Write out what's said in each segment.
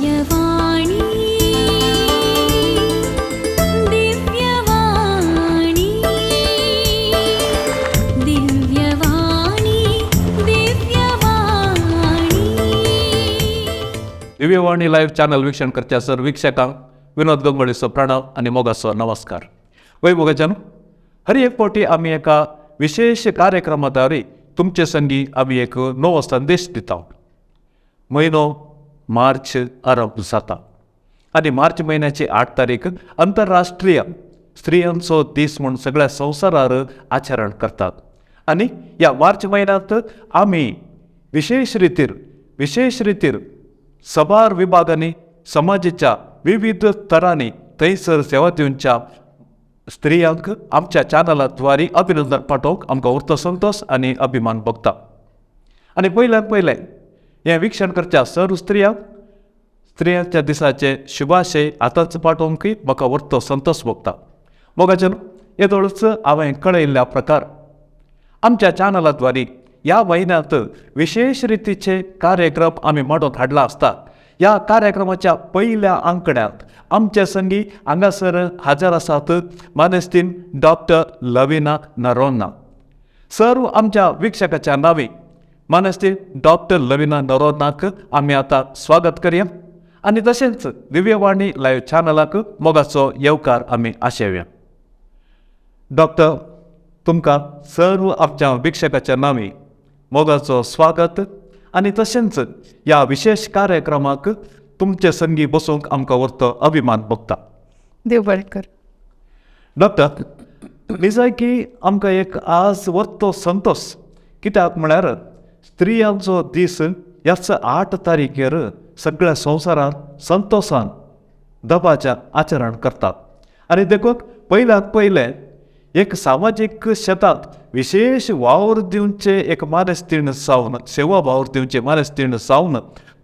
Divyavani Divyavani Divyavani Divyavani. Divyavani live channel वीक्षण करच्या sir वीक्षकांक विनोद गंगोळीचो प्रणाम आनी मोगाचो नमस्कार. वय मोगाच्यान हर एक फावटी आमी एका विशेष कार्यक्रमाद्वारे तुमचे संगी आमी एक नवो संदेश दिता. म्हयनो मार्च आरंभ जाता आनी मार्च म्हयन्याची 8 तारीख आंतरराष्ट्रीय स्त्रियांचो दीस म्हूण सगळ्या संवसारार आचरण करतात. आनी ह्या मार्च म्हयन्यांत आमी विशेष रितीर सबार विभागांनी समाजाच्या विविध तरांनी थंयसर सेवा दिवच्या स्त्रियांक आमच्या चॅनलाद्वारे अभिनंदन पाठोवंक आमकां उरतो संतोश आनी अभिमान भोगता. आनी पयल्यान पयलें हें वीक्षण करच्या सर्व स्त्रियांक स्त्रियांच्या दिसाचे शुभाशय आतांच पाठोवंकय म्हाका उरतो संतोश भोगता. मोगाच्यान येदोळच हांवें कळयल्ल्या प्रकार आमच्या चॅनलाद्वारे ह्या म्हयन्यांत विशेष रितीचे कार्यक्रम आमी मांडून हाडला आसता. ह्या कार्यक्रमाच्या पयल्या आंकड्यांत आमचे संगी हांगासर हाजर आसात मानेस्तीन डॉक्टर लविना नरोन्हा. सर्व आमच्या वीक्षकाच्या नांवी मानेस्तीन डॉक्टर लविना नरोन्हाक आमी आतां स्वागत करया आनी तशेंच दिव्यवाणी लायव्ह चॅनलाक मोगाचो येवकार आमी आशेवया. डॉक्टर, तुमकां सर्व आमच्या वीक्षकाच्या नांवी मोगाचो स्वागत आनी तशेंच ह्या विशेष कार्यक्रमाक तुमचे संगी बसूंक आमकां व्हरतो अभिमान भोगता. देव बरें कर. डॉक्टर, निजायकी आमकां एक आज व्हरतो संतोश कित्याक म्हळ्यार स्त्रियांचो दीस ह्याच 8 तारखेर सगळ्या संवसारांत संतोशान दबाच्या आचरण करतात. आनी देखून पयल्यात पयलें एक सामाजीक शेतांत विशेष वावर दिवचे एक मानेस्तीण जावन सेवा वावर दिवचे मानेस्तीण जावन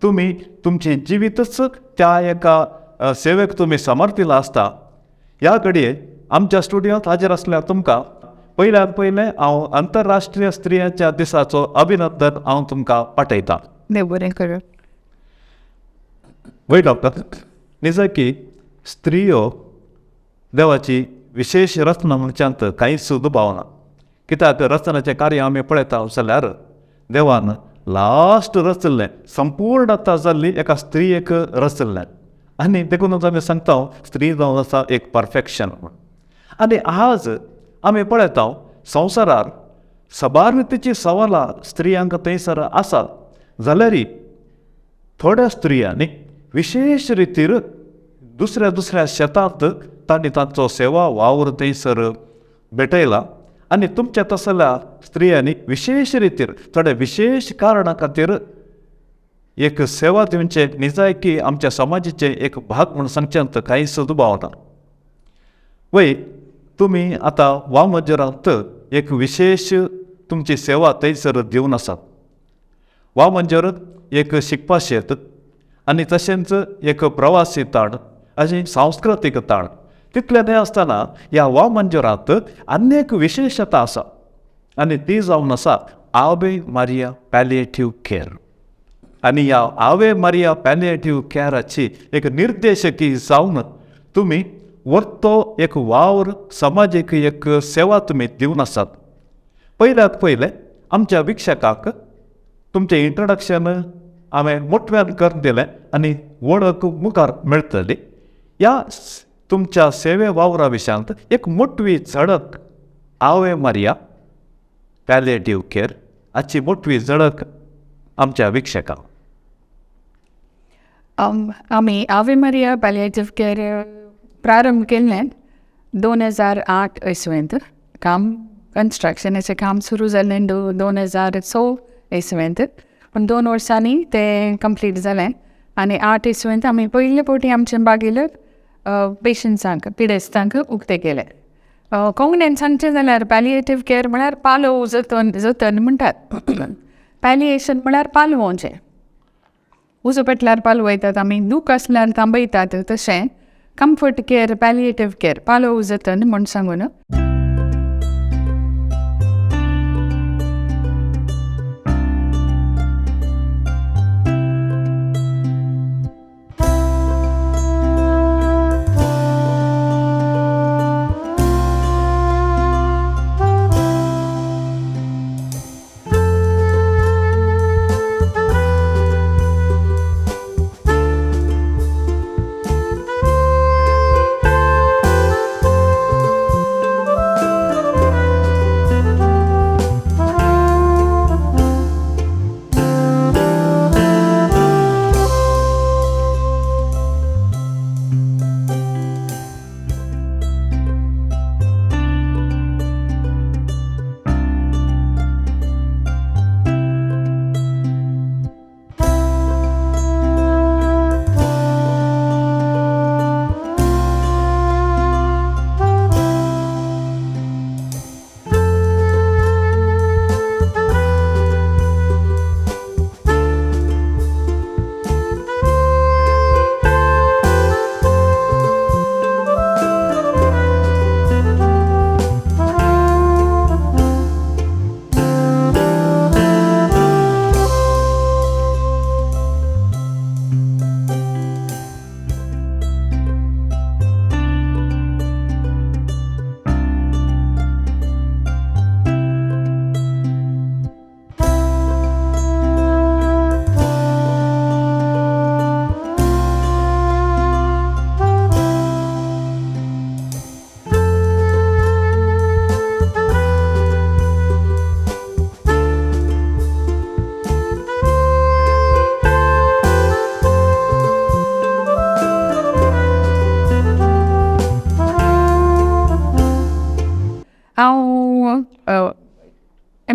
तुमी तुमचें जिवीतच त्या एका सेवेक तुमी समर्पिला आसता. ह्या घडये आमच्या स्टुडियोंत हाजीर आसल्यार तुमकां पयल्यान पयलें हांव आंतरराष्ट्रीय स्त्रियांच्या दिसाचो अभिनंदन हांव तुमकां पाठयतां. देव बरें करूं. वय डॉक्टर, निजाकी स्त्रियो देवाची विशेष रचना म्हणच्यांत कांयच दुबाव ना. कित्याक रचनाचें कार्य आमी पळयता जाल्यार देवान लास्ट रचल्लें संपूर्णता जाल्ली एका स्त्रियेक रचल्लें आनी देखूनच आमी सांगता स्त्री जावन आसा एक परफेक्शन म्हूण. आनी आज आमी पळयता संवसारार सबार रितीचीं सवालां स्त्रियांक थंयसर आसात जाल्यारय थोड्या स्त्रियांनी विशेष रितीर दुसऱ्या दुसऱ्या शेतांत तांणी तांचो सेवा वावर थंयसर भेटयला आनी तुमच्या तसल्या स्त्रियांनी विशेष रितीर थोड्या विशेष कारणां खातीर एक सेवा दिवचे निजायकी आमच्या समाजाचे एक भाग म्हूण सांगच्यांत कांयच दुबाव ना. वय, तुमी आतां वामंजरांत एक विशेष तुमची सेवा थंयसर दिवन आसात. वामंजर एक शिकपा शेत आनी तशेंच एक प्रवासी ताण अशें सांस्कृतीक ताण तितलें न्हय आसतना ह्या वामंजरांत आनी विशेशता आसा आनी ती जावन आसा आवे मारिया पॅलिएटीव केअर. आनी ह्या आवे मारिया पॅलिएटीव केअराची एक निर्देशकी जावन तुमी व्हरतो एक वावर समाजीक एक सेवा तुमी दिवन आसात. पयल्यात पयलें आमच्या वीक्षकांक तुमचें इंट्रोडक्शन हांवें मोटव्यान करून दिलें आनी वळख मुखार मेळटली. ह्या तुमच्या सेवे वावरा विशयांत एक मोटवी झडक आवे मारिया पॅलिएटीव केअर हाची मोटवी झडक आमच्या वीक्षकांक. आमी आवे मारिया पॅलिएटीव केअर प्रारंभ केल्लें 2008 इसवेंत. काम कन्स्ट्रक्शनाचें काम सुरू जालें 2006 इसवेंत, पूण 2 वर्सांनी तें कंप्लीट जालें आनी 8 इसवेंत आमी पयले फावटी आमचें बागेल पेशंट्सांक पिडेस्तांक उक्तें केलें. कोंकणीन सांगचें जाल्यार पॅलिएटीव केअर म्हळ्यार पालोव जतन जतन म्हणटात. पॅलिएशन म्हळ्यार पालवोवचें. उजो पेटल्यार पालवयतात आमी, दूख आसल्यार थांबयतात, तशें कम्फर्ट केअर पॅलिएटीव केअर पालोव जतन म्हूण सांगून.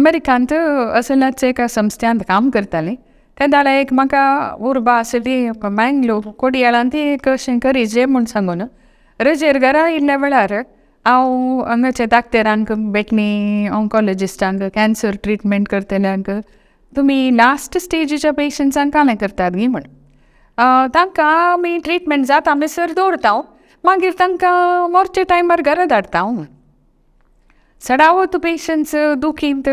अमेरिकांत असल्याच एका संस्थ्यांत काम करतालें. ते दाडा एक म्हाका उर्बा आसली मँगलोर कोडियाळांत एक अशें करीजे म्हूण सांगून. रजेर घरा आयिल्ल्या वेळार हांव हांगाच्या दाक्तेरांक भेटली, ऑन्कोलॉजिस्टांक, कॅन्सर ट्रिटमेंट करतल्यांक, तुमी लास्ट स्टेजीच्या पेशंट्सांक कालें करतात गी म्हण. तांकां आमी ट्रिटमेंट जाता म्हणसर दवरता, मागीर तांकां मोरच्या टायमार घरा धाडटा म्हूण. चडावत पेशंट्स दुखींत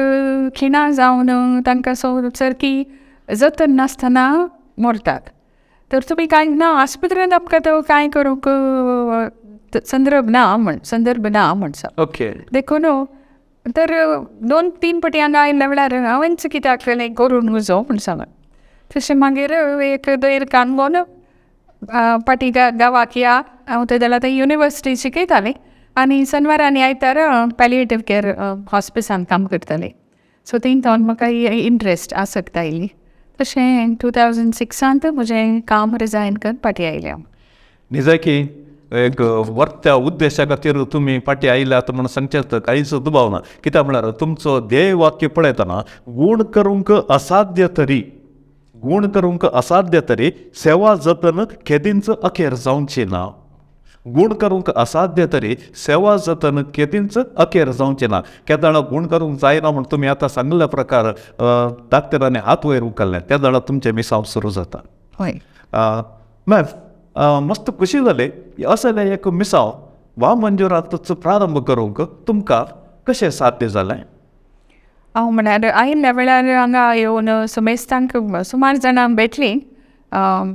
खिणां जावन तांकां सारकी जतन नासतना मरतात. तर तुमी कांय ना आस्पत्रेंत आमकां तो कांय करूंक संदर्भ ना म्हण, संदर्भ ना म्हण. ओके. देखून तर 2-3 पटी हांगा आयिल्ल्या वेळार हांवेंच कित्याक करून वचो म्हूण सांगून. तशें मागीर एक दैर कानगोन पाटी गांवाक या. हांव ते जाल्यार थंय युनिवर्सिटी शिकयतालें आनी शेनवार आनी आयतार पॅलिएटीव केअर हॉस्पिसान काम करतालें. सो थंय थावन म्हाका इंट्रस्ट आसक्त आयली. तशें 2006 म्हजें काम रिजायन करून पाटी आयलें हांव. निजाकी एक वर्त्या उद्देशा खातीर तुमी फाटीं आयल्यात म्हूण सांगचें कांयच दुबाव ना. कित्याक म्हळ्यार तुमचो ध्येय वाक्य पळयतना गूण करूंक असाध्य तरी, गूण करूंक असाध्य तरी सेवा जतन केदींच अखेर जावची ना. गूण करूंक असाध्य तरी सेवा जतन केदींच अखेर जावची ना. केदाळा गूण करूंक जायना म्हूण तुमी आतां सांगिल्ल्या प्रकार डाक्टरांनी हात वयर उखल्ले त्या जाणां तुमचें मिसांव सुरू जाता. हय. मॅम, मस्त खुशी जाली. असलें एक मिसांव वामंजुरांतूच प्रारंभ करूंक तुमकां कशें साध्य जालें? हांव म्हळ्यार आयिल्ल्या वेळार हांगा येवन समेस्तांक सुमार जाणांक भेटली,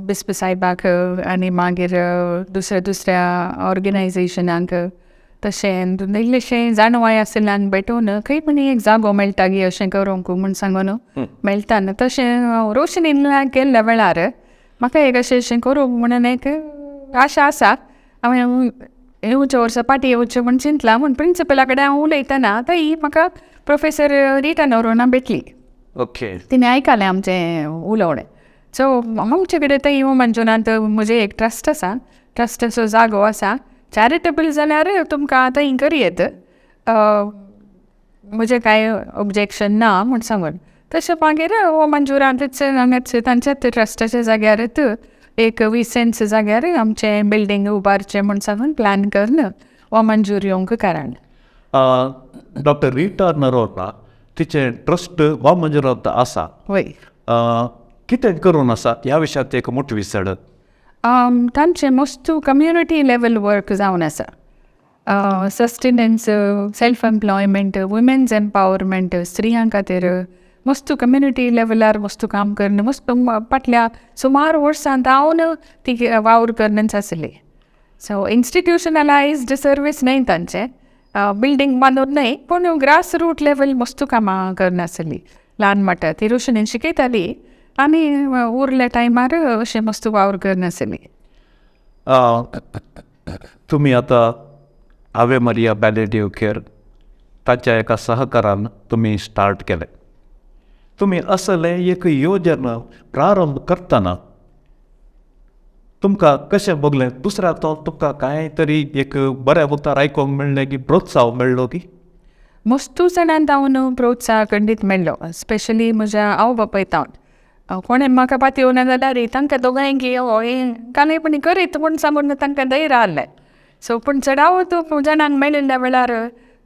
बिस्प सायबाक आनी मागीर दुसऱ्या दुसऱ्या ऑर्गनायजेशनांक. तशें इल्लेशें जाणवाय आशिल्ल्यान भेटून खंय म्हण एक जागो मेळटा गी अशें करूंक म्हूण सांगून मेळटा न्हू. तशें रोशनीन गेल्ल्या वेळार म्हाका एक अशें अशें करूंक म्हणून एक आशा आसा. हांवें येवचे वर्सा पाटी येवचें म्हूण चिंतलां म्हूण प्रिंसिपला कडेन हांव उलयतना थंय म्हाका प्रोफेसर रिटा नोरोना भेटली. ओके. तिणें आयकलें आमचें उलोवणें. सो आमचे कडेन थंय मंजुनांत म्हजें एक ट्रस्ट आसा, ट्रस्टाचो जागो आसा. चॅरिटेबल जाल्यार तुमकां थंय करयेत, म्हजें कांय ऑब्जेक्शन ना म्हूण सांगून. तशें मागीर हो मंजुरांतच हांगाच तांच्याच ट्रस्टाच्या जाग्यारच एक 20 सेंट्स जाग्यार आमचें बिल्डींग उबारचें म्हूण सांगून प्लॅन करून हो मंजूर येवंक कारण. डॉक्टर रिटा नरोना तिचें ट्रस्ट वा मंजुरांत आसा. वय. कितें करून आसा ह्या विशयात एक मोटी विसड. तांचें मस्त कम्युनिटी लेवल वर्क जावन आसा. Sustenance, self employment, women's empowerment, स्त्रियां खातीर मस्त कम्युनिटी लेवलार मस्त काम करून मस्त फाटल्या सुमार वर्सां जावन ती वावर करनच आसली. सो इन्स्टिट्युशनलायज्ड सर्वीस न्हय तांचें, बिल्डींग बांदून न्हय, पूण ग्रास रूट लेवल मस्त कामां करना आसली. ल्हान मोट्या ती रोशनीन शिकयताली आनी उरल्या टायमार अशें मस्त वावर करनासली. तुमी आतां आवे मारिया पॅलेटीव केअर ताच्या एका सहकारान तुमी स्टार्ट केलें. तुमी असलें एक योजना प्रारंभ करतना तुमकां कशें भोगलें? दुसऱ्या तो तुमकां कांय तरी एक बऱ्या उतर आयकूंक मेळ्ळें की प्रोत्साहन मेळ्ळो की? मस्तू जाणां जावन प्रोत्साह खंडीत मेळ्ळो, स्पेशली म्हज्या आवय बापाय तावन. कोणें म्हाका पातयेवना जाल्यार तांकां दोगांयकी हें कालेपणी करीत म्हूण सांगून तांकां धैर्य आहलें. सो पूण चडावत जाणांक मेळिल्ल्या वेळार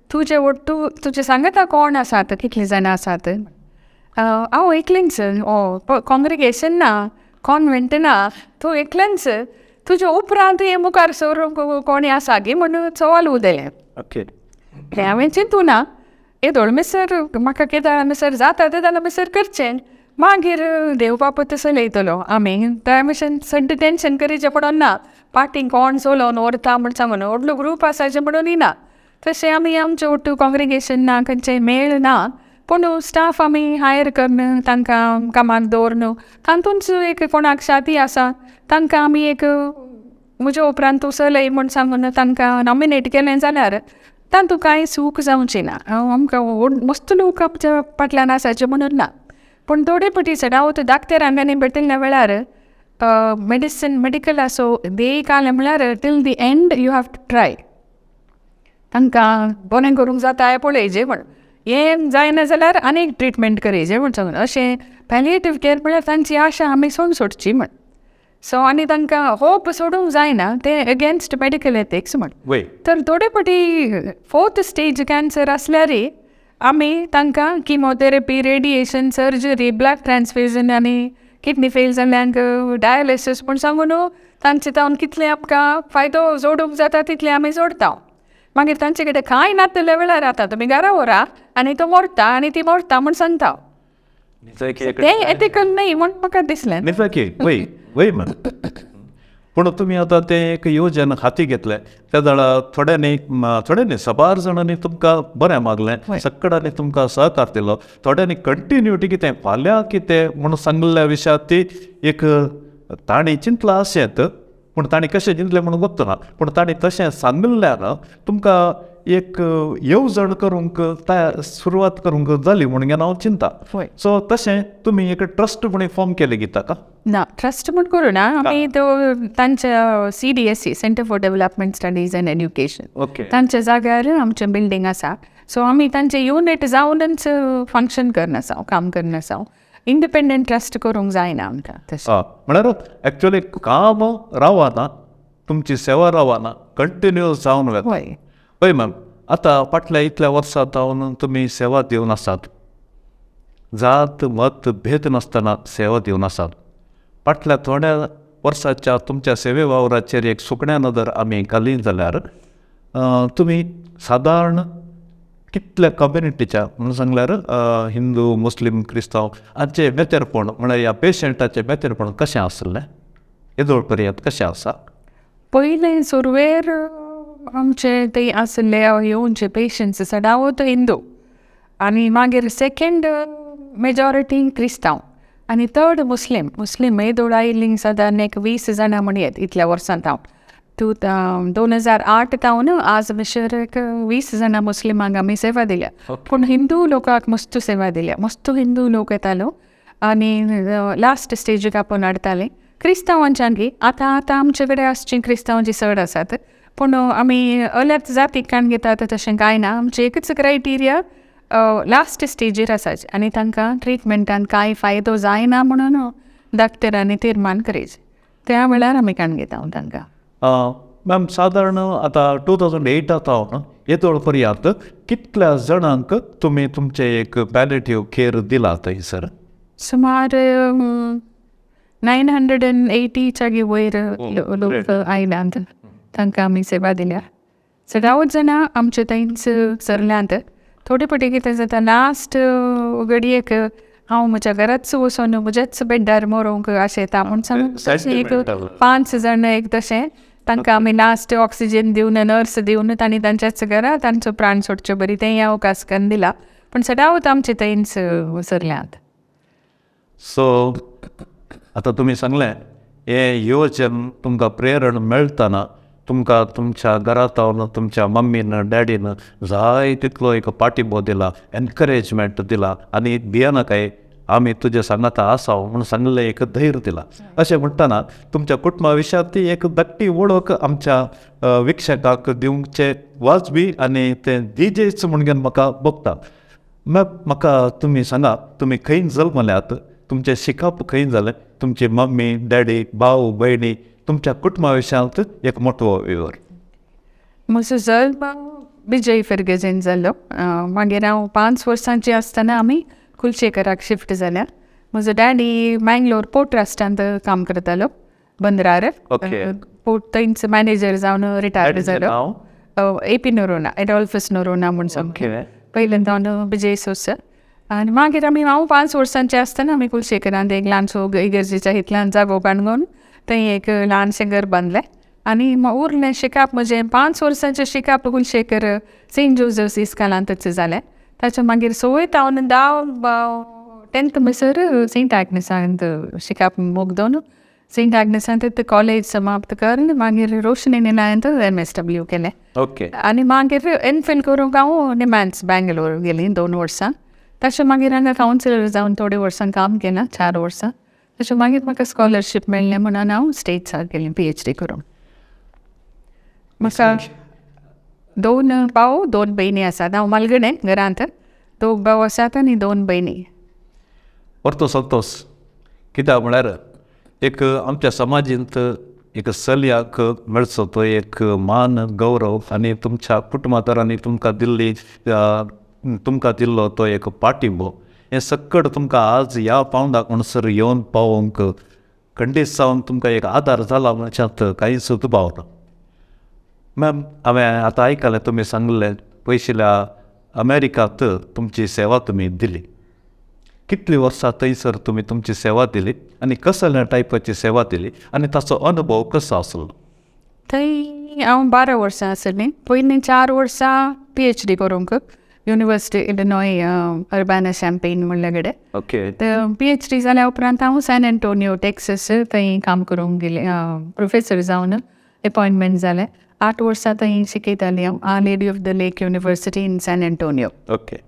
तुजे ओट्टू तुजे सांगता कोण आसात, कितलीं जाणां आसात. हांव एकलेंच, कॉंग्रिगेशन ना, कॉन्वेंट ना, तूं एकलेंच, तुज्या उपरांत हें मुखार सरूंक कोणी आसा गी म्हूण सवाल उदयलें. ओके. तें हांवें चिंतूं ना, येदोळ मिसर म्हाका केदाळ मिसर जाता तें जाल्यार मिसर करचें, मागीर देव बापू चलयतलो आमी त्या भशेन सड्डें टेंशन करीचें पडोन ना. पाटी कोण चलोवन व्हरता म्हूण सांगून व्हडलो ग्रूप आसाचें म्हणून ना. तशें आमी आमचें ओट्टू कॉंग्रिगेशन ना, खंयचें मेळ ना, पूण स्टाफ आमी हायर करून तांकां कामाक दवरून तातूंच एक कोणाक शाती आसा तांकां आमी एक म्हज्या उपरांत तूं चलय म्हूण सांगून तांकां नॉमिनेट केलें जाल्यार तातूंत कांय चूक जावची ना. आमकां मस्त लोक आमच्या फाटल्यान आसाचे म्हणून ना, पूण थोडे पटी चडावत दाक्तेरांक आनी भेटिल्ल्या वेळार मेडिसीन मेडिकल आसो देख आलें म्हळ्यार till the end you have to try. तांकां बरें करूंक जाता पळय जेवण. हें जायना जाल्यार आनीक ट्रिटमेंट करयचे म्हूण सांगून अशें पॅलिएटीव केअर म्हळ्यार तांची आशा आमी सोडून सोडची म्हण. सो आनी तांकां होप सोडूंक जायना, तें अगेन्स्ट मेडिकल एथिक्स म्हण. तर थोडे फावटी फोर्थ स्टेज कॅन्सर आसल्यारय आमी तांकां chemotherapy, radiation, surgery, blood transfusion आनी किडनी फेल जाल्ल्यांक डायलिसीस म्हूण सांगून तांचे जावन कितलें आमकां फायदो जोडूंक जाता तितलें आमी जोडटा. मागीर तांचे कडेन कांय नातल्या वेळार आतां तुमी घरा व्हरा आनी तो मरता आनी ती मरता म्हूण सांगता. तें एथिकल न्हय म्हूण म्हाका दिसलें. निजाकी वय वय मॅम, पूण तुमी आतां तें एक योजन हाती घेतलें त्या वेळार थोड्यांनी थोड्यांनी साबार जाणांनी तुमकां बरें मागलें, सगळ्यांनी तुमकां सहकार दिलो, थोड्यांनी कंटिन्युटी कितें फाल्यां कितें म्हणून सांगिल्ल्या विशयात ती एक तांणी चिंतलां आसत, पूण तांणी कशें चिंतलें म्हणून वचना, पूण तांणी तशें सांगिल्ल्यान तुमकां एक येवजण करूंक तयार सुरवात करूंक जाली म्हणून हांव चिंता. सो तशें तुमी एक ट्रस्ट म्हण फॉर्म केलें गीता का? ना, ट्रस्ट म्हूण करूं ना आमी, तो तांच्या CDSE, centre for development studies and education, तांच्या जाग्यार आमचें बिल्डींग आसा. सो आमी तांचे युनीट जावनच फंक्शन करना आसा, काम करना आसा. इंडिपेंडंट ट्रस्ट करूंक जायना आमकां तशें. म्हळ्यार एक्चुअली काम रावना, तुमची सेवा रावना, कंटिन्यूस जावन वता. हय मॅम, आतां फाटल्या इतल्या वर्सां जावन तुमी सेवा दिवन आसात, जात मत भेद नासतना सेवा दिवन आसात. फाटल्या थोड्या वर्साच्या तुमच्या सेवे वावराचेर एक सुकण्या नदर आमी घाली जाल्यार तुमी सादारण कितल्या कम्युनिटीच्या म्हणून सांगल्यार हिंदू, मुस्लीम, क्रिस्तांव हांचे मेतेरपण म्हळ्यार ह्या पेशंटाचें मेतेरपण कशें आसलें येदोळ पर्यंत कशें आसा? पयलें सुरवेर आमचे ते आसले येवचे पेशंट्स सदांच हिंदू आनी मागीर सेकेंड मेजॉरिटी क्रिस्तांव आनी थर्ड मुस्लीम. मुस्लीम येदोळ आयिल्लीं सादारण एक 20 जाणां म्हणयेत इतल्या वर्सां हांव तूं 2008 तावन आज मिशर एक 20 जाणां मुस्लिमांक आमी सेवा दिल्या. पूण हिंदू लोकांक मस्त सेवा दिल्या, मस्त हिंदू लोक येतालो आनी लास्ट स्टेजीक आपोवन हाडटाले. क्रिस्तांवांच्यानकी आतां आतां आमचे कडेन आसची क्रिस्तांवांची चड आसात, पूण आमी अलग जातीक काण घेतात तशें कांय ना. आमचें एकच क्रायटिरिया लास्ट स्टेजीर आसाचे आनी तांकां ट्रिटमेंटान कांय फायदो जायना म्हणून डॉक्टरांनी तिर्मान करयचे, त्या वेळार आमी काण घेता तांकां. मॅम, सादारण आतां 2008 जावन येदोळ पर्यंत कितल्या जाणांक तुमी तुमचें एक पॅलेटीव केअर दिला थंयसर? सुमार 980च्या वयर लोक आयल्यात, तांकां आमी सेवा दिल्या. सदांच जाणां आमचे थंयच सरल्यांत. थोडे फावटी कितें जाता लास्ट घडयेक हांव म्हज्या घराच वचून म्हज्याच बेड्डार मरोंक अशें येता म्हूण सांगून तशें एक 5 जाण एक तशें तांकां आमी लास्ट ऑक्सिजन दिवन नर्स दिवन तांणी तांच्याच घरा तांचो प्राण सोडचे बरी तें अवकाश करून दिला, पूण सदांच आमचे थंयच सरल्यात. सो आतां तुमी सांगलें हें योजन तुमकां प्रेरण मेळटना तुमकां तुमच्या घरांत तुमच्या मम्मीन डॅडीन जाय तितलो एक पाठिंबो दिला, एनकरेजमेंट दिला आनी भियेनाकाय आमी तुजे सांगाता आसा म्हूण सांगलें, एक धैर्य दिला. अशें म्हणटना तुमच्या कुटुंबा विशयात ती एक धाकटी वळख आमच्या विक्षकाक दिवचे वाजबी आनी तें दिजेच म्हणून म्हाका भोगता. म्हाका तुमी सांगा, तुमी खंय जल्मल्यात, तुमचें शिकप खंय जालें, तुमची मम्मी डॅडी भाव भयणी, तुमच्या कुटुंबा विशयांत एक मोटो विवर. म्हजो जल्म विजय फिर्गजेन जाल्लो. मागीर हांव 5 वर्सांची आसतना आमी कुलशेखराक शिफ्ट जाल्या. म्हजो डॅडी मँगलोर पोर्ट ट्रस्टांत काम करतालो, बंदरार. पोर्ट थंयच मॅनेजर जावन रिटायर्ड जालो. AP Noronha, Adolphus Noronha म्हूण सांगता पयल्यान जावन विजय सोस. आनी मागीर आमी हांव 5 वर्सांची आसतना आमी कुलशेखरांत एक ल्हानसो इगर्जेच्या हितल्यान जागो काडून थंय एक ल्हानशें घर बांदलें आनी उरलें शिकप म्हजें 5 वर्सांचें शिकप कुलशेखर सेंट जोजफ इस्कालांतच जालें. ताच्या मागीर 6 हांव 10 10th म्हणसर सेंट आग्नेसांत शिकप मुगदोन सेंट आग्नेसांत कॉलेज समाप्त करून मागीर रोशनी निलयांत MSW केलें. आनी मागीर एमफिल करूंक हांव निमॅन्स बँगलोर गेली 2 वर्सां. ताच्या मागीर हांगा कावन्सिलर जावन थोडे वर्सां काम केलां, 4 वर्सां. तशें मागीर म्हाका स्कॉलरशीप मेळ्ळें म्हणून हांव स्टेट्साक गेलें PhD करूंक. म्हाका 2 भाव 2 भयणी आसात. हांव मालगणें घरांत. दोग भाव आसात आनी 2 भयणी. परतो संतोश कित्याक म्हळ्यार एक आमच्या समाजींत एक चलयाक मेळचो तो एक मान गौरव आनी तुमच्या कुटुंबादारांनी तुमकां दिल्ली तुमकां दिल्लो तो एक पाठिंबो हें सक्कड तुमकां आज ह्या पावंडाक म्हणसर येवन पावोवंक खंडीत जावन तुमकां एक आदार जाला म्हणच्यात कांयच दुबाव ना. मॅम, हांवें आतां आयकलें तुमी सांगलें पयशिल्ल्या अमेरिकांत तुमची सेवा तुमी दिली. कितलीं वर्सां थंयसर तुमी तुमची सेवा दिली आनी कसल्या टायपाची सेवा दिली आनी ताचो अनुभव कसो आसलो? थंय हांव 12 वर्सां आसलीं. पयलीं 4 वर्सां PhD करूंक युनिवर्सिटी इलिनॉय अर्बाना शॅम्पेन म्हणल्या कडेन. ओके. तर PhD जाल्या उपरांत हांव सॅन एंटोनियो टेक्सस थंय काम करूंक गेलें. प्रोफेसर जावन एपॉयंटमेंट जालें. 8 वर्सां थंय शिकयतालें हांव Our Lady of the Lake University in San Antonio. Okay.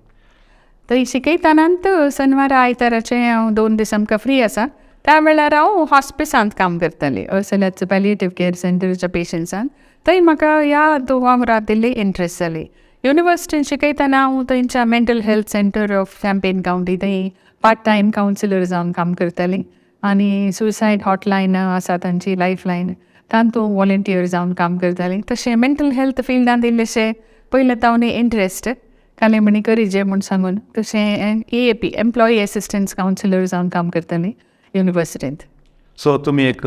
थंय शिकयतानात शनवारा आयताराचें हांव 2 दीस आमकां फ्री आसा त्या वेळार हांव हॉस्पिसांत काम करतालें, अर्सलाच पॅलिएटीव केअर सेंटरच्या पेशंट्सान. थंय म्हाका ह्या वावरांत इल्ली इंट्रस्ट जाली. युनिवर्सिटीन शिकयतना हांव थंयच्या mental health centre of Champaign County थंय पार्ट टायम कावन्सिलर जावन काम करतालें आनी सुसायड हॉटलायन आसा तांची लायफ लायन तातूंत वॉलंटियर जावन काम करतालें. तशें मेंटल हेल्थ फिल्डांत इल्लेशें पयलें तावन इंट्रस्ट कालें म्हणी करीजे म्हूण सांगून तशें EAP employee assistance counsellor जावन काम करतालें युनिवर्सिटींत. सो तुमी एक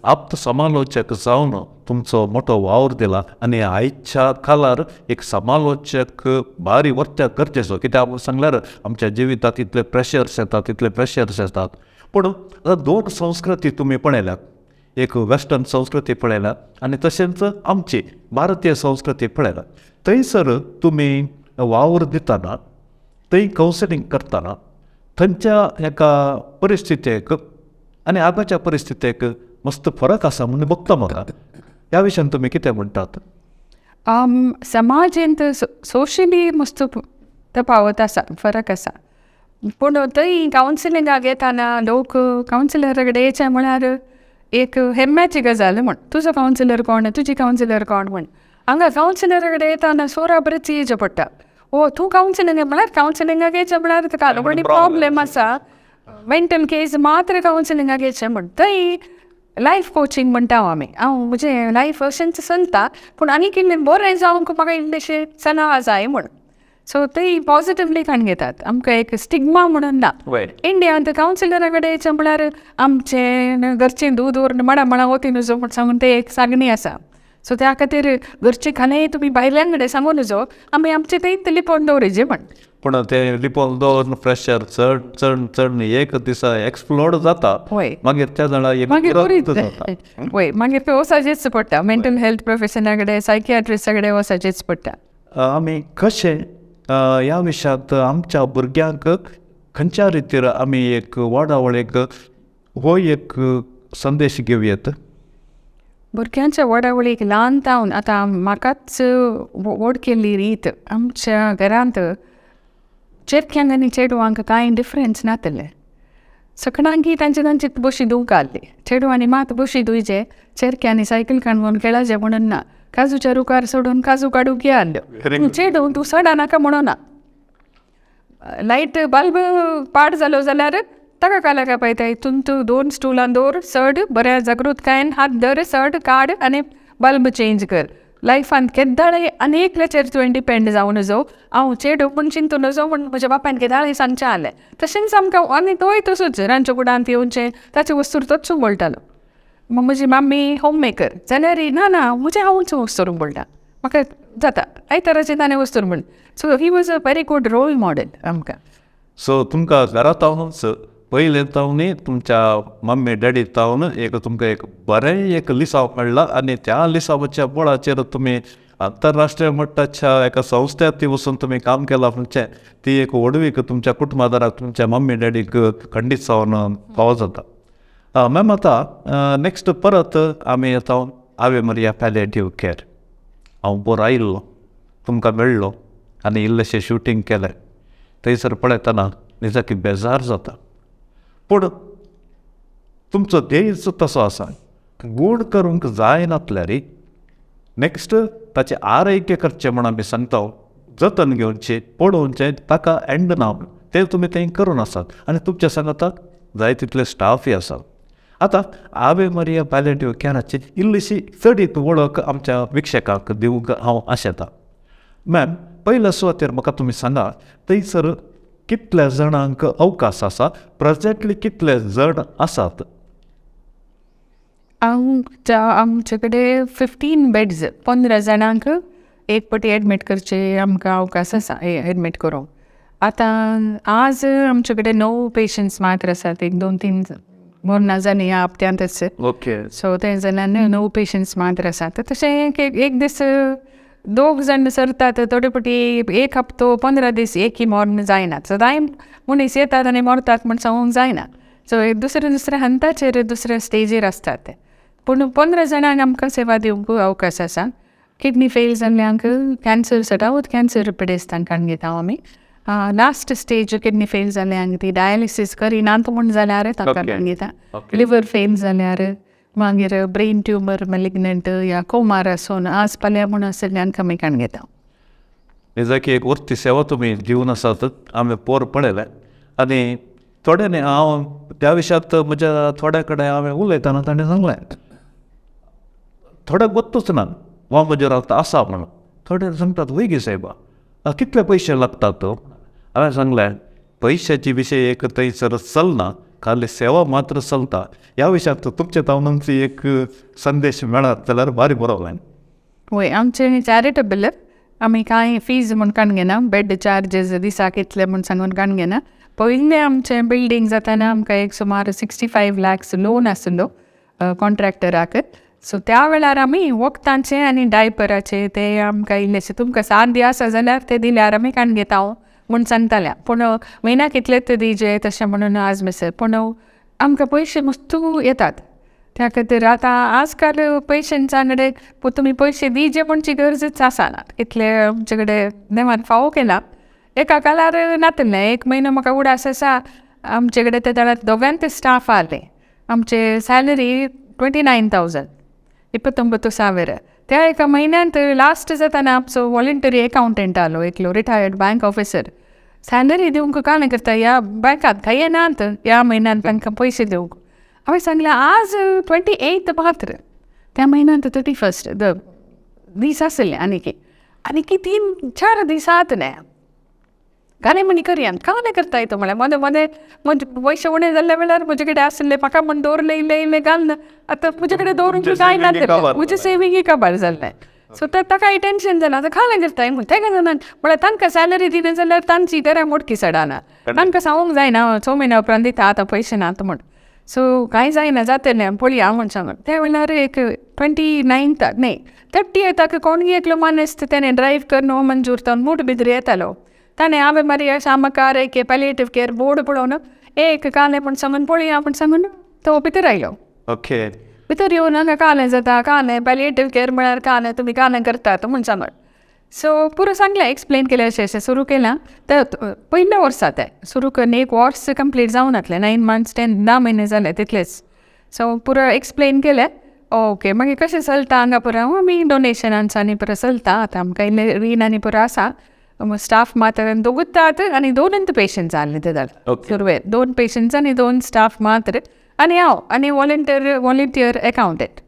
आप्त समालोचक जावन तुमचो मोठो वावर दिला आनी आयच्या काळार एक समालोचक भारी वर्त्या गरजेचो. कित्याक सांगल्यार आमच्या जिवितांत इतले प्रेशर्स येतात, इतले प्रेशर्स येतात. पूण आतां 2 संस्कृती तुमी पळयल्यात, एक वेस्टर्न संस्कृती पळयल्या आनी तशेंच आमची भारतीय संस्कृती पळयल्या. थंयसर तुमी वावर दितना, थंय कावन्सिलींग करतना थंयच्या एका परिस्थितीक आनी आतांच्या परिस्थितीक मस्त फरक आसा म्हणून बघता म्हाका. ह्या विशयान तुमी कितें म्हणटात? समाजेंत सोशली मस्त तफावत आसा, फरक आसा. पूण थंय कावन्सिलिंगाक येताना लोक कावन्सिलरा कडेन येयचें म्हळ्यार एक हेम्म्याची गजाल म्हण, तुजो कावन्सिलर कोण, तुजी कावन्सिलर कोण म्हण. हांगा कावन्सिलरा कडेन येताना सोरा बरेच येयचें पडटा. ओ तूं कावन्सिलिंगाक म्हळ्यार कावन्सिलिंगाक येयचें म्हळ्यार तुका व्हडली प्रॉब्लेम आसा, मेंटल केस मात्र कावन्सिलिंगाक येयचें म्हण. थंय लायफ कोचिंग म्हणटा आमी. हांव म्हजें लायफ अशेंच चलता पूण आनीक इल्लें बरें जावंक म्हाका इल्लेशें सलाह जाय म्हण. सो थंय पॉजिटिवली काण घेतात, आमकां एक स्टिग्मा म्हणून ना. इंडियांत कावन्सिलरा कडेन येयचें म्हळ्यार आमचें घरचें दूद व्हरून माडा माडा वती न्हू म्हण सांगून तें एक सांगणी आसा. सो त्या खातीर घरचें खालें तुमी भायल्यान कडेन सांगू नजो, आमी आमचें थंयच लिपोवन दवरिचें म्हण. पूण तें लिपोवन दवरून प्रेशर चड चड चड एक दिसा एक्सप्लोड जाता. हय, मागीर त्या जाणा मागीर वय मागीर ते वचपाचेंच पडटा मेंटल हेल्थ प्रोफेशना कडेन, सायकियाट्रिस्टा कडेन वचपाचेंच पडटा. आमी कशें ह्या विशयांत आमच्या भुरग्यांक खंयच्या रितीर आमी एक वाडावळीक हो एक संदेश घेवयेत? भुरग्यांच्या वाडावळीक ल्हान तावन आतां म्हाकाच व्हड केल्ली रीत आमच्या घरांत चेडक्यांक आनी चेडवांक कांय डिफरन्स नातलें. सकणांकी तांचे तांची बशी धुवंक आहली, चेडवांनी मात बशी धुयचे, चेरक्यांनी सायकल काडून खेळाचें म्हणून ना. काजूच्या रुखार सोडून काजू काडूंक या आहल्यो, चेडूं तूं सडा नाका म्हणून ना. लायट बल्ब पाड जालो जाल्यार ताका कालाका पळयता, हितून तूं 2 स्टुलां दवर, चड बऱ्या जागृतकायेन हात धर, चड काड आनी बल्ब चेंज कर. लायफान केद्दाळें आनी एकल्याचेर तुवें डिपेंड जावं नजो, हांव चेडूं म्हूण चिंतू नजो म्हूण म्हज्या बापायन केदाळें सांगचें आहलें. तशेंच आमकां आनी तोय तसोच रांदच्या कुडांत येवचें ताचे वस्तूर तोच बोलतालो. म्हजी मम्मी होम मेकर जाल्यार ना ना म्हजें हांवूच वस्तूर बोलता, म्हाका जाता आयताराचें ताणें वस्तूर म्हण. So he was a very good role model आमकां. सो तुमकां घरा तावनूच पयलें तावनूय तुमच्या मम्मी डॅडी तावन एक तुमकां एक बरें एक लिसांव मेळ्ळां आनी त्या लिसांवाच्या बळाचेर तुमी आंतरराष्ट्रीय मट्टाच्या एका संस्थ्यांत ती वचून तुमी काम केलां म्हणचे ती एक व्हडवीक तुमच्या कुटुंबादाराक तुमच्या मम्मी डॅडीक खंडीत जावन फावो जाता. मॅम आतां नेक्स्ट परत आमी येता आवे मरिया पॅलिएटीव केअर. हांव बोर आयिल्लो, तुमकां मेळ्ळो आनी इल्लेशें शुटींग केलें. थंयसर पळयतना निजाकी बेजार जाता, पूण तुमचो ध्येयच तसो आसा. गूण करूंक जायनातल्यार नेक्स्ट ताचें आरोग्य करचें म्हण आमी सांगता. जतन घेवचें पळोवचें ताका एंड ना, तें तुमी तें करून आसात आनी तुमच्या सांगाताक जाय तितले स्टाफय आसात. आतां आवे मारिया पॅलेटिव्ह कॅराची इल्लीशी चडीत वळख आमच्या विक्षकांक दिवंक हांव आशेतां. मॅम, पयल्या सुवातेर म्हाका तुमी सांगा थंयसर कितल्या जाणांक अवकाश आसा, प्रेजेंटली कितले जण आसात? आमचे कडेन 15 बेड्स, 15 जाणांक एक पटी एडमीट करचे आमकां अवकाश आसा एडमीट करूंक. आतां आज आमचे कडेन 9 पेशंट्स मात्र आसात, 1 2 3 मरणां जालीं ह्या हप्त्यांतच. ओके. सो ते जाल्यान 9 पेशंट्स मात्र आसात. तशें एक दीस 2 जाण सरतात, थोडे पटी एक हप्तो 15 दीस एकही मर्ण जायना, सदांय मनीस येतात आनी मरतात म्हण सांगूंक जायना. सो दुसरे दुसऱ्या हंताचेर दुसऱ्या स्टेजीर आसतात ते. पूण 15 जाणांक आमकां सेवा दिवंक अवकाश आसा. किडनी फेल जाल्ल्यांक, कॅन्सर सदांच कॅन्सर पिडेस्तांक घेता आमी. लास्ट स्टेज किडनी फेल जाल्ल्यांक ती डायलिसीस करिनात म्हूण जाल्यार तांकां घेता. लिवर फेल जाल्यार, मागीर ब्रेन ट्युमर मॅलिग्नंट या कोमार आसून आज पाल्या म्हूण आशिल्ल्यांक आमी काडून घेता. निजाकी एक वर्ती सेवा तुमी दिवन आसात, आमी पोर पळयलें आनी थोड्यांनी हांव त्या विशयांत म्हज्या थोड्या कडेन हांवें उलयतना ताणें सांगलें थोड्याक गोत्तूच ना वा म्हजेर आतां आसा म्हणून. थोडे सांगतात वय गे सायबा कितले पयशे लागतात? हांवें सांगलें पयशाची विशय एक थंयसर चलना, खाली सेवा मात्र चलता. ह्या विशयांत तुमचे तावनांची एक संदेश मेळत जाल्यार भारी बरो जालें. वय, आमचें चॅरिटेबल, आमी कांय फीज म्हूण काडून घेना, बेड चार्जीस दिसाक इतले म्हूण सांगून काडून घेना. पयलें आमचें बिल्डींग जाताना आमकां एक सुमार 65 lakhs loan आशिल्लो कॉन्ट्रॅक्टराक. सो त्या वेळार आमी वखदांचे आनी डायपराचे ते आमकां इल्लेशे तुमकां साध्य आसा जाल्यार ते दिल्यार आमी काडून घेता म्हूण सांगताले. पूण म्हयन्याक इतलेच दिजे तशें म्हणून आज मिसर, पूण आमकां पयशे मस्तू येतात त्या खातीर. आतां आजकाल पेशंट्सां कडेन तुमी पयशे दिजे म्हणची गरजच आसना, इतले आमचे कडेन देवान फावो केला. एका काळार नातिल्लें, एक म्हयनो म्हाका उडास आसा आमचे कडेन ते जाल्यार दोगांत स्टाफ आहले, आमचे सॅलरी 29,000 29,000. त्या एका म्हयन्यांत लास्ट जाताना आमचो वॉलंटरी एकावंटंट आहलो एकलो रिटायर्ड बँक ऑफिसर, सॅलरी दिवंक कांय करता ह्या बँकांत खंय नात ह्या म्हयन्यांत तांकां पयशे दिवंक. हांवें सांगलें आज 28 मात्र, त्या म्हयन्यांत 31 दीस आशिल्ले आनीकी आनीकी 3-4 दीस आत न्हय कांय म्हणी करया कांय करता येता म्हळ्यार मदें मदें म्हजे पयशे उणें जाल्ल्या वेळार म्हजे कडेन आशिल्ले म्हाका म्हण दवरले इल्लें इल्लें घालना, आतां म्हजे कडेन दवरूंक कांय ना, म्हजें सेविंगूय काबार जाल्लें. सो ताकाय टेंशन जालें आतां कांय करता म्हण तेका जाणा म्हळ्यार तांकां सॅलरी दिना जाल्यार तांची घरां मोडकी चडना, तांकां सांगूंक जायना 6 म्हयन्या उपरांत दिता आतां पयशे नात म्हण. सो कांय जायना जातलें पळया म्हण सांगून त्या वेळार एक 29 न्हय 30 कोणूय एकलो मानेस्त तेणें ड्रायव्ह करून मंजूर तो मूठ भितर येतालो, ताणें आवे मारिया शामकार एक पॅलिएटीव केअर बोर्ड पळोवन एक कालें म्हण सांगून पळया म्हण सांगून तो भितर आयलो. ओके. भितर येवन हांगा कालें जाता कालें पॅलिएटीव केअर म्हळ्यार कालें तुमी कालें करतात म्हण सांगून. सो पुरो सांगलें एक्सप्लेन केलें अशें अशें सुरू केलां. तर पयल्या वर्सा तें सुरू करून एक वर्स कंप्लीट जावन नातलें, 9 months 10 म्हयने जाले तितलेच. सो पुरो एक्सप्लेन केलें ओके. मागीर कशें चलता हांगा पुरो आमी डोनेशनान आनी पुरो चलता आतां आमकां इल्लें रीण आनी पुरो आसा. स्टाफ मात्र दोगूच आहात आनी 2 पेशंट्स आहले ते जाल्यार सुरवेर 2 पेशंट्स आनी 2 स्टाफ मात्र आनी हांव आनी वॉलंटियर एकावंटंट.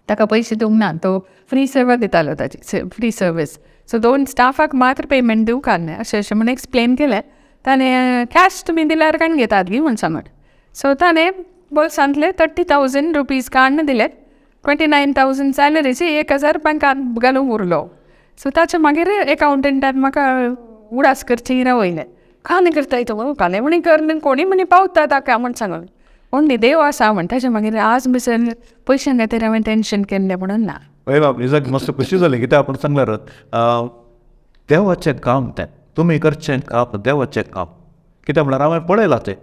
ताका पयशे दिवंक ना, तो फ्री सेवा दितालो ताजी फ्री सर्वीस. सो 2 स्टाफाक मात्र पेमेंट दिवंक आहलें अशें अशें म्हूण एक्सप्लेन केलें. ताणें कॅश तुमी दिल्यार काडून घेतात गी म्हूण सांगून. सो ताणें बोल्सांतले 30,000 रुपीज काडून दिले, 29,000 सॅलरीची 1,000 बँकान घालूंक उरलो. सो ताचे मागीर एकावंटंटान म्हाका उडास करची रावयलें कांय करता येता कालें म्हणी कर कोणी म्हणी पावता ताका म्हण सांगून ओन्ली देव आसा म्हण. ताचे मागीर आज बिसर पयशां खातीर हांवें टेंशन केल्लें म्हणून ना. हय बाब, निजाक मस्त खुशी जाली कित्याक आपण सांगल्यार देवाचें काम तें तुमी करचें काम देवाचें काम. कित्याक म्हळ्यार हांवें पळयलां तें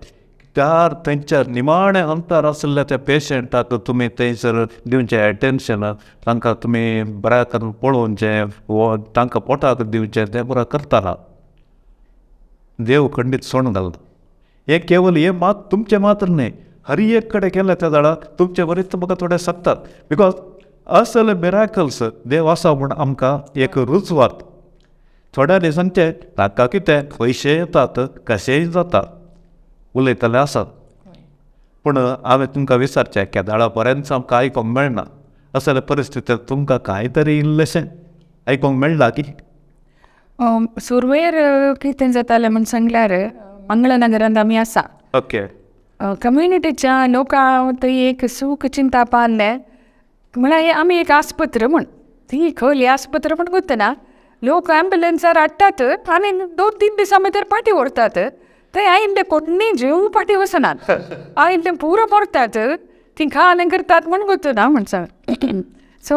त्या थंयच्या निमाणें अंतर आशिल्ल्या त्या पेशंटाक तुमी थंयसर दिवचें एटेन्शन, तांकां तुमी बऱ्या करून पळोवचें वो तांकां पोटाक दिवचें तें पुरो करतना देव खंडीत सोडून घालता. हें केवल हें मात तुमचें मात्र न्हय, हर एक कडेन केलें त्या जाल्यार तुमचे बरेच म्हाका थोडे सांगतात because असल मिराकल्स देव आसा म्हूण आमकां एक रुजवात. थोड्यांनी सांगचें ताका कितें पयशे येतात कशेंय जाता उलयतले आसात. पूण हांवें तुमकां विचारचें केदाळा पर्यंत आमकां आयकूंक मेळना असले परिस्थितींत तुमकां कांय तरी इल्लेशें आयकूंक मेळ्ळां की? सुरवेर कितें जातालें म्हूण सांगल्यार मंगळनगरांत आमी आसा. ओके. कम्युनिटीच्या लोकां थंय एक सूख चिंताप आहलें म्हळ्यार आमी एक आस्पत्र म्हूण ती खंयली आस्पत्र म्हूण गुतना लोक ॲम्बुलन्सार हाडटात आनी 2-3 दिसां भितर पाटी व्हरतात. थंय आयिल्ले कोण्णूय जीव पाटी वचनात, आयिल्ले पुरो मरतात, ती खाण करतात म्हूण गुतना म्हूण सांग. सो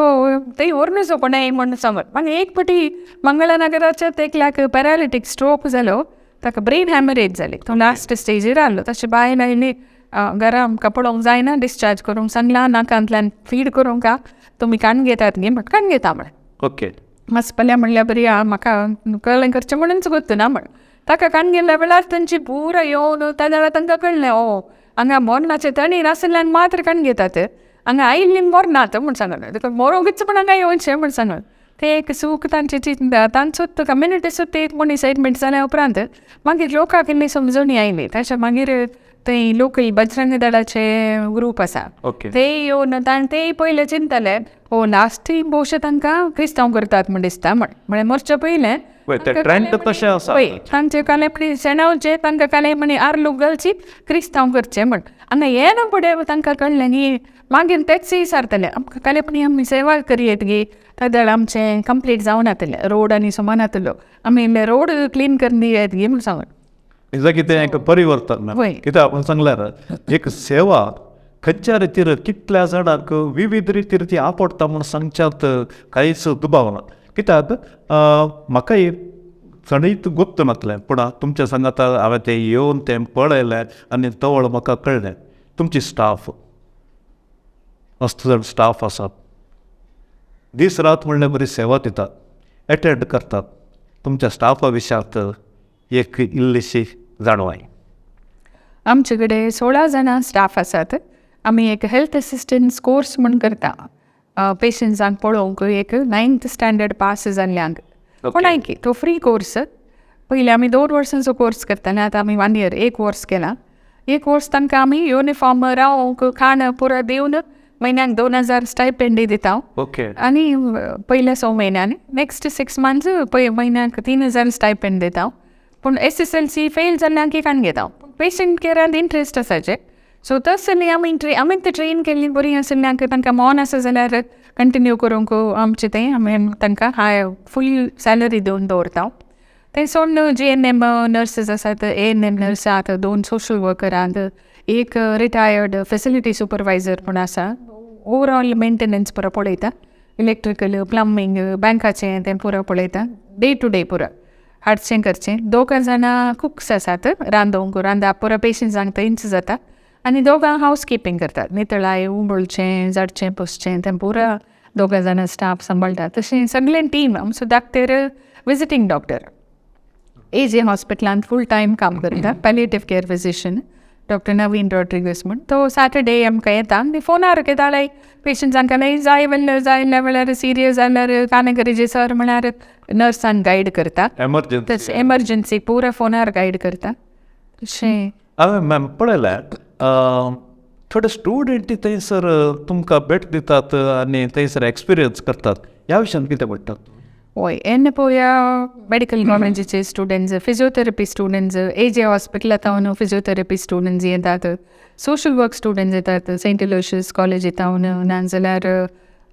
थंय व्हरनुचो कोणय म्हूण सांगत. मागीर एक फावटी मंगळनगराच्याच एकल्याक पॅरालिटीक स्ट्रोक जालो, ताका ब्रेन हॅमरेज जाली, तो लास्ट स्टेजीर आहलो. तशें बायल आयली घरा आमकां पळोवंक जायना, डिस्चार्ज करूंक सांगलां, नाकांतल्यान फीड करूंक तुमी काण घेतात गे म्हण काण घेता म्हळें. ओके. मासपल्या म्हणल्यार बरी आहा म्हाका कळ्ळें करचें म्हणूनच गोत्तना म्हण ताका काण गेल्ल्या वेळार तेंची पुरो येवन त्या वेळार तांकां कळ्ळें ओ हांगा मरणाचे तणीर आशिल्ल्यान मात्र काण घेतात, हांगा आयिल्लीं मरनात म्हूण सांगलें. देखून मरोंकूच म्हण हांगा येवचें म्हूण सांगलें. ते एक सूख तांचे चिंता तांचोच कम्युनिटीचोच एक मनीस एडमीट जाल्या उपरांत मागीर लोकांक इल्ली समजणी आयली. ताच्या मागीर थंय लोकल बजरंग दळाचे ग्रूप आसा ते येवन तेय पयले चिंतले हो लास्टूय भोवशे तांकां क्रिस्तांव करतात म्हण दिसता म्हण म्हळ्यार मरचे पयलें तांचे कालेपणी शेणावचे तांकां कालेपणी आर्लूक घालची क्रिस्तांव करचे म्हण. आनी येना फुडें तांकां कळ्ळें न्ही मागीर तेच विचारतले आमकां कालेपणी आमी सेवा करयेत गे तेदळ आमचें कंप्लीट जावनातलें रोड आनी समान जातलो आमी इल्ले रोड क्लीन करून दियेत गे म्हूण सांगून. कितें एक परिवर्तन कित्याक आपण सांगल्यार एक सेवा खंयच्या रितीर कितल्या जाणांक विविध रितीर ती आपडटा म्हूण सांगच्यात कांयच दुबाव ना. कित्याक म्हाका एक चडीत गुप्त नासलें पूण तुमच्या सांगाता हांवें तें येवन तें पळयलें आनी तवळ म्हाका कळ्ळें तुमची स्टाफ मस्त जाण स्टाफ आसात, दीस रात म्हणल्यार बरी सेवा दितात, एटेंड करतात. तुमच्या स्टाफा विशयांत एक इल्लीशी जाणवाय. आमचे कडेन 16 जाणां स्टाफ आसात. आमी एक हेल्थ असिस्टन्स कोर्स म्हूण करता पेशंट्सांक पळोवंक एक 9th standard pass जाल्ल्यांक कोणायकी तो फ्री कोर्स. पयलीं आमी 2 वर्सांचो कोर्स करताले, आतां आमी 1 year एक वर्स केला. एक वर्स तांकां आमी युनिफॉर्म रावंक खाण पुरो दिवन म्हयन्याक 2000 स्टायपेंडय दिता. आनी पयल्या 6 म्हयन्यांनी नेक्स्ट 6 मंथ्स पय म्हयन्याक 3000 स्टायपेंड दिता. पूण SSLC fail जाल्ल्यांक काण घेता. पेशंट केरांत इंट्रस्ट आसाचे सो तसली आमी आमी ते ट्रेन केल्ली बरी आशिल्ल्यांक तांकां मन आसा जाल्यार कंटिन्यू करूंक आमचें तें आमी तांकां हाय फूल सॅलरी दिवन दवरता. तें सोडून GNM nurses आसात, ANM nurse आसात, 2 सोशल वर्कर आसात, एक रिटायर्ड फेसिलिटी सुपरवायजर म्हूण आसा. ओवरऑल मेंटेनन्स पुरो पळयता, इलेक्ट्रिकल प्लंबींग बँकाचें तें पुरो पळयता, डे टू डे पुरो हाडचें करचें. 2 जाणां कुक्स आसात रांदोवंक, रांदप पुरो पेशंट्सांक थंयच जाता. आनी 2 हावस किपींग करतात, नितळाय उंबळचें झाडचें पुसचें तें पुरो 2 जाणां स्टाफ सांबाळटात. तशें सगळें टीम आमचो डॉक्टर विजिटींग डॉक्टर AJ हॉस्पिटलांत फूल टायम काम करता, palliative care physician doctor Naveen Rodrigues म्हूण. तो सॅटर्डे आमकां येता आनी फोनार केदाळाय पेशंट्सांक जाय वेल्यार जाय वेळार सिरियस जाल्यार कानेकरीचे सर म्हळ्यार नर्सान गायड करता, तशें एमर्जन्सी पुरो फोनार गायड करता. तशें हांवें मॅम पळयलें थोडे स्टुडंट थंयसर तुमकां भेट दितात आनी थंयसर एक्सपिरियन्स करतात, ह्या विशयान कितें म्हणटात? हय, एन पळोवया मेडिकल कॉलेजीचे स्टुडंट्स, फिजियोथेरपी स्टुडंट्स, AJ हॉस्पिटला थावन फिजियोथेरपी स्टुडंट्स येतात, सोशल वर्क स्टुडंट्स येतात सेंट एलोशियस कॉलेजी थावन, नाजाल्यार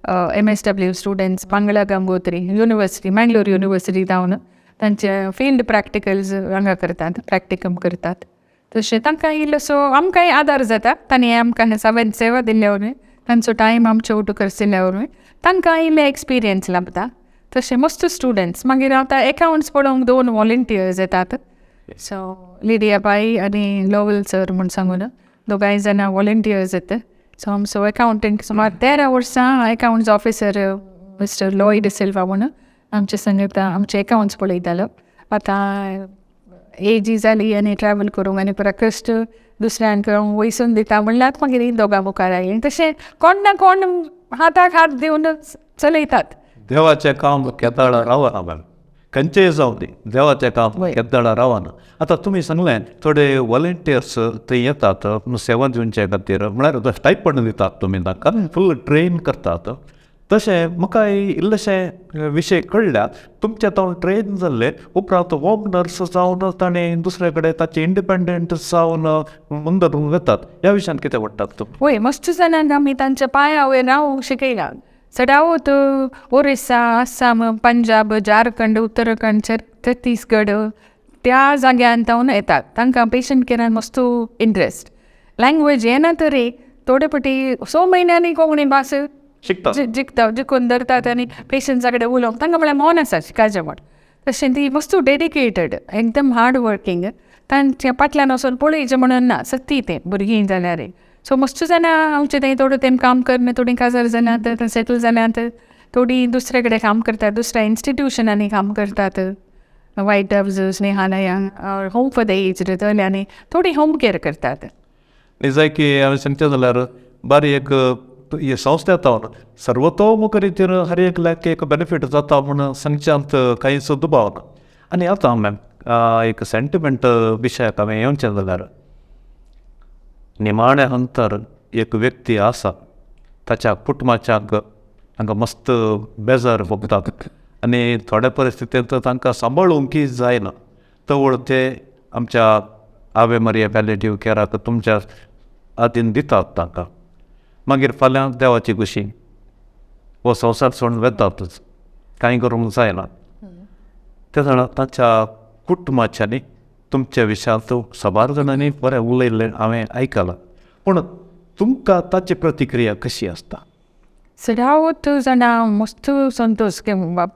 MSW students Mangala Gangotri university Mangalore university थावन तांचे फिल्ड प्रॅक्टिकल्स हांगा करतात, प्रॅक्टिकम करतात. तशें तांकां इल्लोसो आमकांय आदार जाता, तांणी आमकां सवेन सेवा दिल्ल्या वरवीं तांचो टायम आमचे ओटू करसिल्ल्या वरवीं तांकां इल्लें एक्सपिरियन्स लाबता. तशें मस्त स्टुडंट्स. मागीर आतां एकावंट्स पळोवंक 2 वॉलंटियर्स येतात, सो लिडिया बाई आनी लोवल सर म्हूण सांगून 2 जाणां वॉलंटियर्स येता. सो आमचो एकावंटंट सुमार 13 वर्सां accounts officer mister Lloyd Silva म्हूण आमचे संगता आमचे एकावंट्स पळयतालो. आतां एजी जाली आनी ट्रॅवल करूंक आनी परत कश्ट दुसऱ्यांक वयसून दिता म्हणल्यार मागीर ही 2 मुखार आयलीं. तशें कोण ना कोण हाताक हात दिवन चलयतात. देवाचें काम केदाळ रावना मॅम, खंयचेय जावं दी, देवाचें काम वय. केद्दाळा रावना. आतां तुमी सांगलें थोडे वॉलंटियर्स थंय येतात सेवा दिवचे खातीर, म्हळ्यार स्टायपंड दितात तुमी तांकां, फूल ट्रेन करतात. तशें म्हाका इल्लेशें विशय कळ्ळ्या, तुमच्या तो ट्रेन जाल्ले उपरांत होम नर्स जावन ताणें दुसरे कडेन ताचे इंडिपेंडंट जावन मुंदर वतात, ह्या विशयान कितें म्हणटात तुमी? वय, मस्त जाणांक आमी तांच्या पांया वयर रावूंक शिकयला. चडावत ओरिस्सा, आसाम, पंजाब, झारखंड, उत्तराखंड, छत्तीसगड त्या जाग्यान तावन येतात. तांकां पेशंट केरान मस्त इंट्रस्ट. लँग्वेज येना तरी थोडे फावटी 6 म्हयन्यांनी कोंकणी भास शिकतात, जिखता, जिखून धरतात आनी पेशंट्सा कडेन उलोवंक तांकां म्हळ्यार मन आसा शिकायचें म्हण. तशें ती मस्त डेडिकेटेड, एकदम हार्ड वर्कींग. तांच्या फाटल्यान वचोन पळयचें म्हणून ना, सत्ती तें भुरगीं जाल्यार. सो मस्त जाणां आमचे थंय थोडो तेंप काम करून थोडीं काजार जाल्यात, सेटल जाल्यात, थोडीं दुसरे कडेन काम करतात, दुसऱ्या इन्स्टिट्युशनांनी काम करतात, White Doves, Snehalaya, home for the aged थंय, आनी थोडीं होम केअर करतात. निजायकी हांवें सांगचें जाल्यार बारी एक ही संस्था जावन सर्वतोमुख रितीन हर एकल्याक एक बेनिफीट जाता म्हूण सांगच्यांत कांयच दुबाव ना. आनी आतां मॅम एक सेंटिमेंट विशयाक हांवें येवचें जाल्यार, निमाण्या हंतर एक व्यक्ती आसा, ताच्या कुटुंबाच्यांक तांकां मस्त बेजार भोगतात आनी थोड्या परिस्थितींत तांकां सांबाळूंकय जायना, तवळ ते आमच्या आवे मारिया पॅलेटीव केराक तुमच्या आदीन दितात तांकां. मागीर फाल्यां देवाची खुशी हो संवसार सोडून वेतातच, कांय करूंक जायना. ते जाणा ताच्या कुटुंबाच्यांनी तुमच्या विशयांत साबार जाणांनी बरें उलयल्लें हांवें आयकलां, पूण तुमकां ताची प्रतिक्रिया कशी आसता? सदांच जाणां मस्त संतोश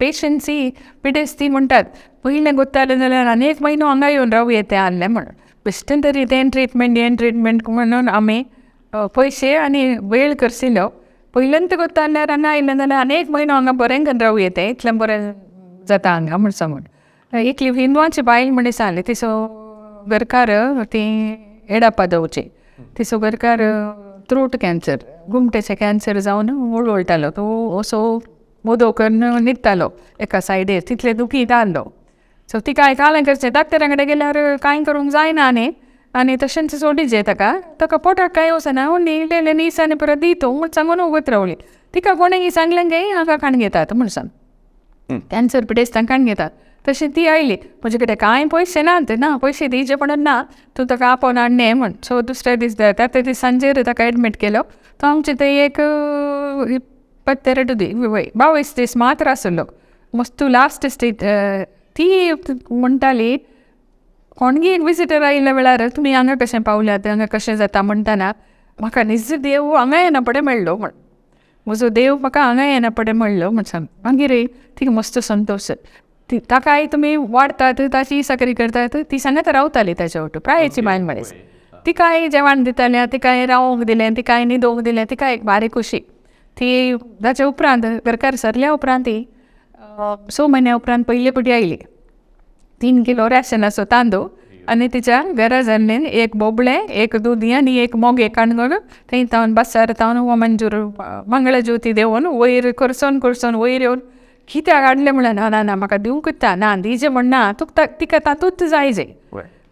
पेशंट्सी पिडेस्ती म्हणटात, पयलें गोत्तालें जाल्यार आनी एक म्हयनो हांगा येवन रावूं येता आहलें म्हण. बेश्टें तरी तें ट्रिटमेंट हें ट्रिटमेंट म्हणून आमी पयशे आनी वेळ करसिलो. पयल्यान गोत्ता हांगा आयलें जाल्यार आनी एक म्हयनो हांगा बरें करून रावूं येता, इतलें बरें जाता हांगा म्हण सांगून. एकली हिंदवाची बायल म्हण आसली, तिचो घरकार ती एडापा दवची, तिचो घरकार थ्रोट कॅन्सर, गुमटेचें कॅन्सर जावन वळवळटालो. तो असो मोदो करून न्हिदतालो एका सायडीर, तितले दुखी आहलो. सो तिका कालें करचें, डाक्टरा कडेन गेल्यार कांय करूंक जायना न्ही, आनी तशेंच सोडिजे ताका, ताका पोटाक कांय वचना, ओन्ली इल्लें इल्लें नीस आनी परत दी तूं म्हूण सांगून वगत रावली. तिका कोणें सांगलें काय हांगा काण घेतात म्हूण सांग, कॅन्सर पिडेस्तांक काण घेतात. तशें ती आयली, म्हजे कडेन कांय पयशे नात, ना पयशे दिवचे पडना ना, तूं ताका आपोवन हाडणे म्हण. सो दुसऱ्या दीस त्या दीस सांजेर ताका एडमीट केलो. तो आमचे थंय एक 22 दीस, वय 22 दीस मात्र आसलो. मस्त लास्ट स्टेट. ती म्हणटाली, कोणगी एक विजिटर आयिल्ल्या वेळार तुमी हांगा कशें पावल्यात, हांगा कशें जाता म्हणटना, म्हाका निज देव हांगा येना पडे मेळ्ळो म्हण, म्हजो देव म्हाका हांगा येना पडे मेळ्ळो म्हण सांग. मागीर तिका मस्त संतोश. ती ताकाय तुमी वाडटात, ताची साकरी करतात, ती सांगत रावताली ताच्या वटू, प्रायेची बायल मनीस. तिकाय जेवण दितालें, तिकाय रावोंक दिलें, तिकाय न्हिदोंक दिलें, तिका एक बारीक खुशी. ती ताच्या उपरांत घरकार सरल्या उपरांत ती 6 म्हयन्या उपरांत पयले फावटी आयली. 3 किलो रॅशनाचो तांदूळ आनी तिच्या घरा जाल्लें एक बोबळें, एक दुदी आनी एक मोगे काणकोण थंय तावन बसार तावन हो मंजूर मंगळज्योती देंवोन वयर करसोन करसोन वयर येवन कित्याक हाडलें म्हणलें, ना ना ना म्हाका दिवंकूच ना, दिजे म्हण ना, तुका तिका तातूंत जाय.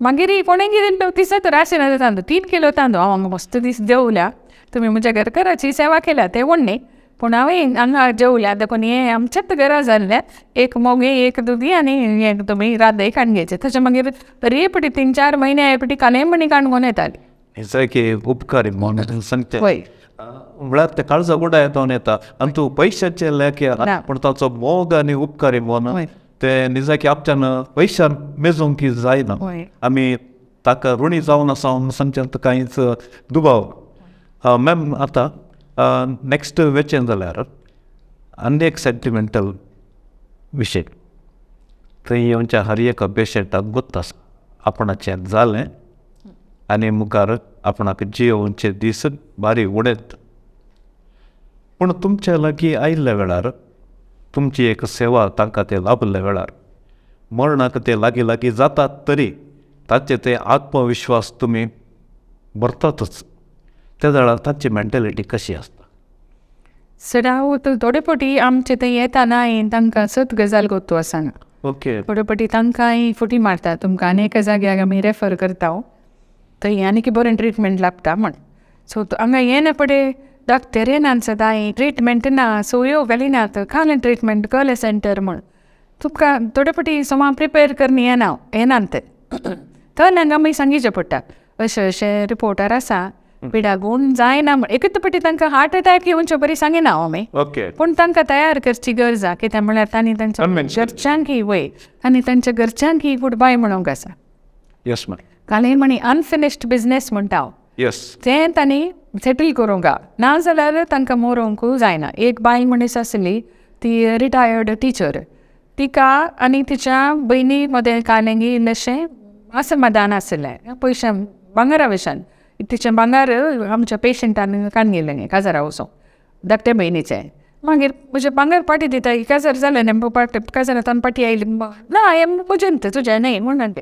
मागीर कोणें कितें दिसत रॅशनाचो तांदूळ 3 किलो तांदूळ, हांव हांगा मस्त दीस देंवल्या, तुमी म्हज्या घरकाराची सेवा केल्या तें व्हड न्ही, पूण हांवें हांगा जेवल्या देखून हें आमच्याच घरा जाल्लें एक मोगे, एक दुदी आनी हें तुमी रांदय काडून घ्यायचें. तशें मागीर बरी पटी 3-4 म्हयने पटी कालेमणी काणकोण येताली. निजायकी उपकारी म्हणून सांगचें वय, म्हळ्यार ते काळजा गुडा येता येता आनी तूं पयशाचें लेख ना. पूण ताचो मोग आनी उपकारी मन वय. ते निजायकी आपच्यान पयशान मेजूंक जायना. वय. आमी ताका ऋणी जावन आसा म्हूण सांगच्यांत कांयच दुबाव. मॅम आतां नॅक्स्ट वेचें जाल्यार आनी एक सेंटिमेंटल विशय, थंय येवच्या हर एका पेशंटाक गोत्त आसा आपणाचें जालें आनी मुखार आपणाक जियोवचे दीस बारीक उडयत, पूण तुमच्या लागीं आयिल्ल्या वेळार तुमची एक सेवा तांकां ते लाभिल्ल्या वेळार मरणाक ते लागीं लागीं जातात तरी तांचे ते आत्मविश्वास तुमी भरतातच, त्या वेळार तांची मेंटेलिटी कशी आसता? सदांच थोडे फावटी आमचे थंय येता ना तांकां सत गजाल गोत्तू आसना. ओके. थोडे पटी तांकांय फटी मारता, तुमकां आनी एका जाग्याक आमी रेफर करता थंय आनीक बरें ट्रिटमेंट लागता म्हण. सो हांगा येना पडे डॉक्टर येनात सदांय, ट्रिटमेंट ना, सुयो घालिनात, कालें ट्रिटमेंट कहलें सेंटर म्हण तुमकां थोडे पटी समा प्रिपेर करून येना येनात ते. थंय हांगा आमी सांगिचें पडटा अशें अशें रिपोर्टार आसा, पिडा गूण जायना म्हण. एकूच पटी तांकां हार्ट अटॅक येवचे बरी सांगिना आमी, ओके, पूण तांकां तयार करची गरज आसा. कित्याक म्हळ्यार तांणी तांच्या घरच्यांकय वय आनी तांच्या घरच्यांकय गुड बाय म्हणूंक आसा. येस मॅम. कालें म्हणी अनफिनिश्ड बिजनेस म्हणटा हांव. येस. तें तांणी सेटल करूंक ना जाल्यार तांकां मरोंक जायना. एक बायल मनीस आसली, ती रिटायर्ड टिचर, तिका आनी तिच्या भयणी मदें कालेंगी इल्लेशें असमाधान आसलें पयशा भांगरा विशयान. तिचें भांगर आमच्या पेशंटान काडून गेलें काजारा वचोन, धाकटे भयणीचें. मागीर म्हजें भांगर पाटी दिता, काजार जालें न्ही पाटी, काजारांतल्यान पाटी आयली ना हें म्हजें तुजें न्हय म्हणून.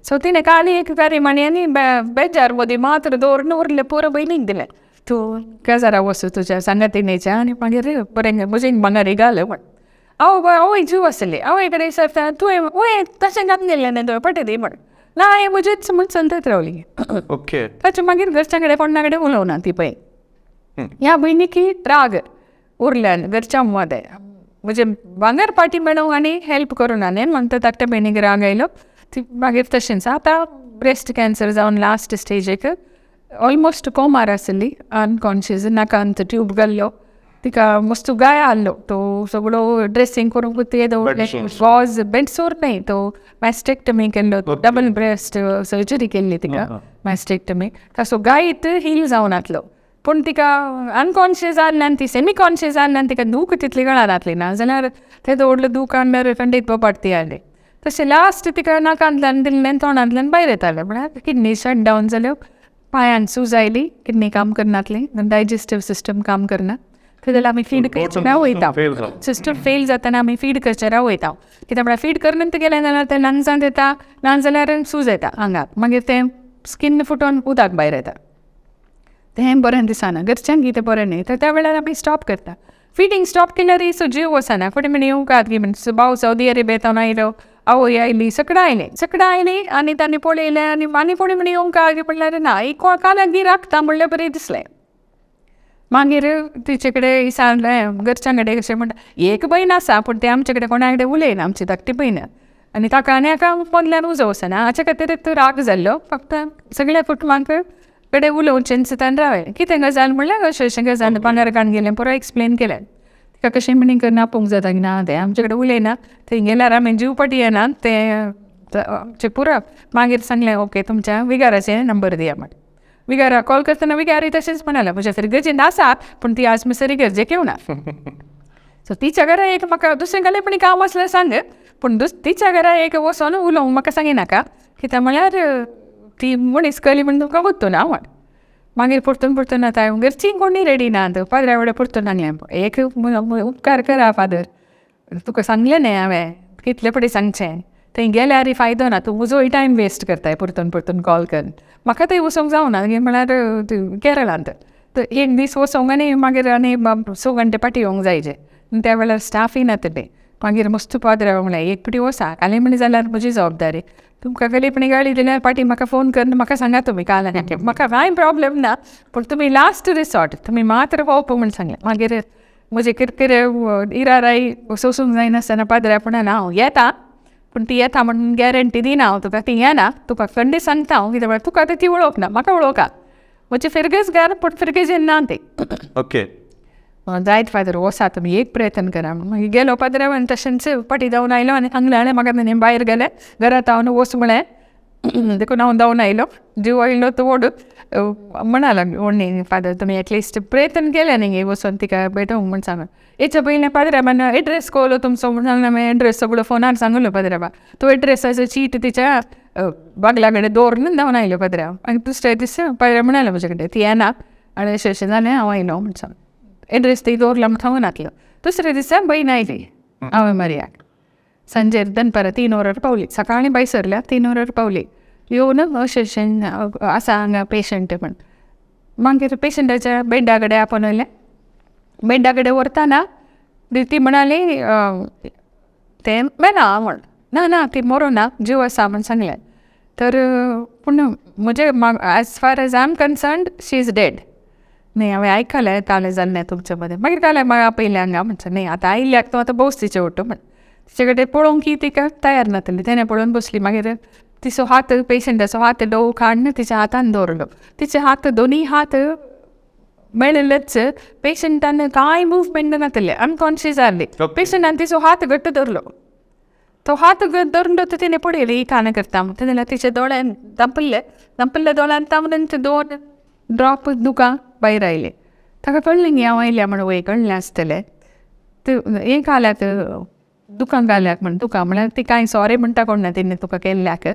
सो तिणें काली एक गारी माणी आनी बेजार मदीं मात्र दवरून उरलें पुरो भयणीक दिलें, तूं काजारा वचूं तुज्या सांगातिणेच्या आनी मागीर बरें म्हजें भांगर घाल म्हण. आवय आवय जीव आसली, आवय कडेन विचारता तुवें वय तशें घातलें न्ही तुवें पटे दी म्हण, ना हें म्हजेंच म्हण चलतत रावली. ओके. ताचे मागीर घरच्या कडेन कोणा कडेन उलोवना ती पळय. ह्या भयणीकी राग उरल्यान घरच्या मदें म्हजें भांगर पाटी मेळोवंक आनी हेल्प करूं ना न्ही म्हणटा धाकट्या भयणीक राग आयलो. ती मागीर तशेंच आतां ब्रेस्ट कॅन्सर जावन लास्ट स्टेजीक ऑलमोस्ट कोमार आसली, अनकॉन्शियस, नाकांत ट्यूब घाल्लो, तिका मस्त गाय आहलो तो सगळो ड्रेसिंग करूंक ते वॉज बेडसोर न्हय, तो मॅस्टेक्टमी केल्लो, डबल ब्रेस्ट सर्जरी केल्ली तिका मॅस्टेक्टमी. ताचो गायत हील जावन आसलो, पूण तिका अनकॉन्शियस आहल्यान ती सेमी कॉन्शियस आहल्यान तिका दूख तितली कळनातली ना जाल्यार ते व्हडलो दूख आणल्यार खंडीत पडटी आहली. तशें लास्ट तिका नाकांतल्यान दिल्लें तोंडांतल्यान भायर येतालें, म्हळ्यार किडनी शट डावन जाल्यो, पांयान सूज आयली, किडनी काम करनातली, डायजेस्टीव सिस्टम काम करना, थंय जाल्यार आमी फीड करचें वयता, सिस्टम फेल जाताना आमी फीड करचें वयता. कित्याक म्हळ्यार फीड करून गेलें जाल्यार तें लंग्सांत येता, ना जाल्यार सूज येता आंगाक, मागीर तें स्कीन फुटोन उदक भायर येता, तें बरें दिसना घरच्यांक, तें बरें न्हय. तर त्या वेळार आमी स्टॉप करता फिडींग. स्टॉप केल्यार सो जीव वचना फुडें म्हण येवंक गी म्हण भाव सौदी अरेबियेंत आयलो, आवय आयली, सगळीं आयलीं, सगळीं आयलीं आनी तांणी पळयलें आनी आनी कोणी म्हण येवंक गी म्हणल्यार ना, एक कानाक गी राखता म्हणल्यार बरें दिसलें. मागीर तिचे कडेन सांगलें घरच्यां कडेन कशें म्हणटा, एक भयण आसा पूण तें आमचे कडेन कोणा कडेन उलयना, आमची धाकटी भयण, आनी ताका आनी हाका मदल्यान उजो वचना, हाचे खातीर राग जाल्लो. फक्त सगळ्या कुटुंबांक कडेन उलोवचें ताणें रावलें कितें गजाल म्हणल्यार अशें अशें गजाल भांगर काडून गेलें पुरो एक्सप्लेन केलें तिका. कशें म्हणी करून आपोवंक जाता की ना तें आमचे कडेन उलयना, थंय गेल्यार आमी जीव पटी येना तें आमचें पुरो. मागीर सांगलें ओके तुमच्या विगाराचें नंबर दिया म्हण. विगारा कॉल करतना विगारी तशेंच म्हणालें म्हज्या फिरगर्जेंत आसा पूण ती आज मसरी गरजेक येवना. सो तिच्या घरा एक म्हाका दुसरें कडेन पण काम आसल्यार सांग, पूण तिच्या घरा एक वचोन उलोवंक म्हाका सांगिनाका, कित्याक म्हळ्यार ती मनीस कली म्हण तुमकां गुत्तू ना म्हण. मागीर परतून परतून आतां घरचीं कोणी रेडी ना, फादरा कडेन परतून आनी एक उपकार करा फादर, तुका सांगलें न्ही हांवें कितले पटी सांगचें, थंय गेल्यार फायदो ना, तूं म्हजोय टायम वेस्ट करताय परतून परतून कॉल करून. म्हाका थंय वचोंक जावना म्हळ्यार केरळांत तर एक दीस वचोंक आनी मागीर आनी 6 घंटे फाटीं येवंक जायचे, त्या वेळार स्टाफय नातले. मागीर मस्त पाद्रा म्हणलें एक पटी वचा, कालें म्हणी जाल्यार म्हजी जबाबदारी, तुमकां कलेपणी गाडी दिल्यार पाटी म्हाका फोन करून म्हाका सांगा तुमी काल म्हाका कांय प्रॉब्लेम ना, पूण तुमी लास्ट रिसॉर्ट तुमी मात्र पावप म्हण सांगलें. मागीर म्हजे किरकिरे इराराय सोसूंक जायनासतना पाद्रा पूण ना हांव येता, पूण ती येता म्हणून गॅरंटी दिना हांव तुका, ती येना तुका खंडीत सांगता हांव, कित्याक म्हळ्यार तुका आतां ती वळख ना म्हाका वळखा, म्हजे फिरगेज घाल पूण फिरगेजेन ना ती. ओके जायत फादर वचा तुमी एक प्रयत्न करा. मागीर गेलो पाद्रा आनी तशेंच फाटीं धांवन आयलो आनी सांगलें हाणें म्हाका तेणें भायर गेलें घरांत हांव वच म्हळें देखून हांव धांवन आयलो, जीव आयलो तो व्हड म्हणा लागलो व्हडली फादर तुमी एटलिस्ट प्रयत्न केले न्ही वचोन तिका भेटोवंक म्हण सांगून. हेच्या पयलीं पाद्राबान एड्रेस कळ्ळो तुमचो म्हण सांगलें, मागीर एड्रेस सगळो फोनार सांगलो पाद्राबा, तो एड्रेसाचो चीट तिच्या बागला कडेन दवरून धांवन आयलो पाद्रा. आनी दुसऱ्या दीस पाद्रा म्हणालो म्हजे कडेन ती येना आनी अशें अशें जालें हांव आयलो म्हण सांग, एड्रेस ती दवरला म्हण सांगून नातलो. दुसऱ्या दिसा बयण आयली हांवें मारयाक सांजेर दनपारां 3 वरार पावली, सकाळीं भायर सरल्या 3 वरार पावली, येवन अशें अशें आसा हांगा पेशंट म्हण. मागीर पेशंटाच्या बेडा कडेन आपोवन व्हेलें, बेडा कडेन व्हरतना ती म्हणाली तें मेलां म्हण. ना ना ती मरो ना, जीव आसा म्हण सांगलें. तर पूण म्हजे as far as I am concerned she is dead. न्ही हांवें आयकलें कालें जाल्लें तुमचे मदें, मागीर कालें मागीर आपयलें हांगा म्हणचें न्ही आतां आयिल्ल्याक तूं आतां बस तिचे ओटो म्हण. तिचे कडेन पळोवंक की तिका तयार नातली, तेणें पळोवन बसली. मागीर तिचो हात पेशंटाचो हात डोव काडून तिच्या हातान दवरलो, तिचे हात दोनूय हात मेळिल्लेच, पेशंटान कांय मुवमेंट नातलें, अनकॉन्शियस जाल्ली. पेशंटान तिचो हात घट्ट धरलो, तो हात धरून दवरता तिणें पळयलें ही कानां करता म्हण. तेन्ना तिच्या दोळ्यान धांपिल्ले, धांपिल्ल्या दोळ्यान तामरेन दोन ड्रॉप दुकां भायर आयले. ताका कळ्ळें न्ही हांव आयल्या म्हण, वय कळ्ळें आसतलें. हें घाल्यात दुकां घाल्यात म्हण, दुकां म्हळ्यार ती कांय सॉरी म्हणटा कोण ना तेणी तुका केल्ल्याक,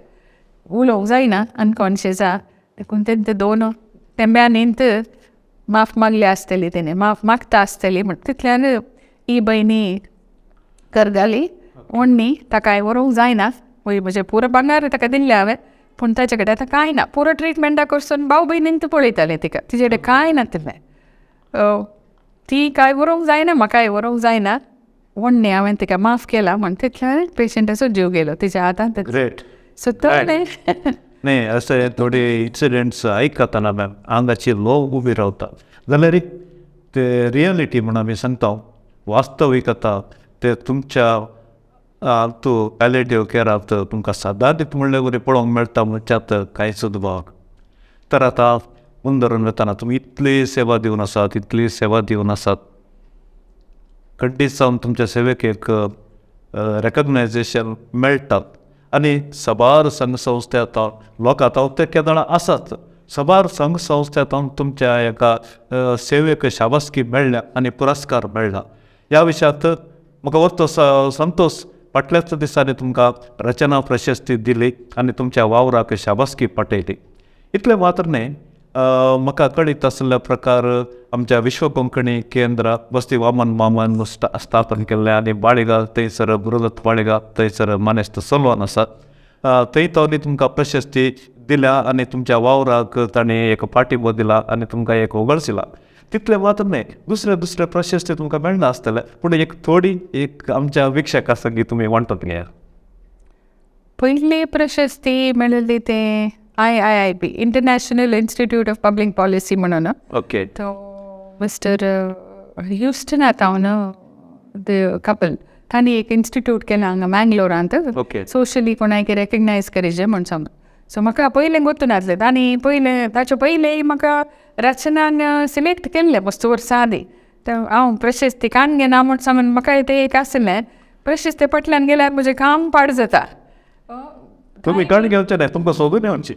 उलोवंक जायना अनकॉन्शियस आहा देखून तेणें ते दोन टेंब्यांनीत माफ मागली आसतली, तेणें माफ मागता आसतली म्हण. तितल्यान ही भयणी करगाली ओडणी, ताका व्हरूंक जायना, वय म्हजें पुरो भांगार ताका दिल्लें हांवें, पूण ताचे कडेन आतां कांय ना. पुरो ट्रिटमेंटा करसून भाव भयणीन ती पळयतालें तिका, तिचे कडेन कांय नातलें. ती कांय व्हरूंक जायना, म्हाकाय व्हरूंक जायना, ओडणी हांवें तिका माफ केला म्हण. तितल्यान पेशंटाचो जीव गेलो तिच्या हातांत. ग्रेट. सो तसलें न्ही अशे थोडे इन्सिडंट्स आयकतना मॅम आंगाची लोव उबी रावता, जाल्यार ते रियलिटी म्हण आमी सांगता, वास्तविकता ते तुमच्या तूं पॅलेटिव्ह केरांत तुमकां सदांच म्हणले वरी पळोवंक मेळटा म्हणच्यात कांयच दुबाव. तर आतां मुंदरून वतना तुमी इतली सेवा दिवन आसात, इतली सेवा दिवन आसात, खंडीत जावन तुमच्या सेवेक एक रेकग्नायजेशन मेळटात आनी साबार संघ संस्था लोकां ते केदळां आसात, साबार संघ संस्था तुमच्या एका सेवेक शाबासकी मेळ्ळ्या आनी पुरस्कार मेळ्ळा. ह्या विशयांत म्हाका वरतो संतोश फाटल्याच दिसांनी तुमकां रचना प्रशस्ती दिली आनी तुमच्या वावराक शाबासकी पाठयली. इतलें मात्र न्हय, म्हाका कळीत आशिल्ल्या प्रकार आमच्या विश्व कोंकणी केंद्र बस्ती वामन मामान स्थापन केल्लें आनी बाळिगा थंयसर गुरुदत्त बाळिगा थंयसर मानेस्त चलोवन आसात, थंय तांणी तुमकां प्रशस्ती दिल्या आनी तुमच्या वावराक तांणी एक पाठिंबो दिला आनी तुमकां एक उगडशिला. तितलें मात्र न्हय, दुसरे दुसरे प्रशस्ती तुमकां मेळना आसतले, पूण एक थोडी एक आमच्या वीक्षकां संगी तुमी वांटून घेया. पयली प्रशस्ती मेळिल्ली ते IIIP, international institute of public policy म्हणून. ओके. तो मिस्टर ह्युस्टना तावन the couple तांणी एक इन्स्टिट्यूट केलां हांगा मँगलोरांत, सोशली कोणाक रेकग्नायज करीजे म्हण सांगून. सो म्हाका पयलें गोत्तू नासलें, तांणी पयलें ताचे पयलें म्हाका रचनान सिलेक्ट केल्लें मस्त वर्सां आदीं. तर हांव प्रशस्ती कान घेना म्हण सांगून म्हाका तें एक आशिल्लें, प्रशस्ती फाटल्यान गेल्यार म्हजें काम पाड जाता. तुमी काण घेवचें न्हय, तुमकां सोदून येवची.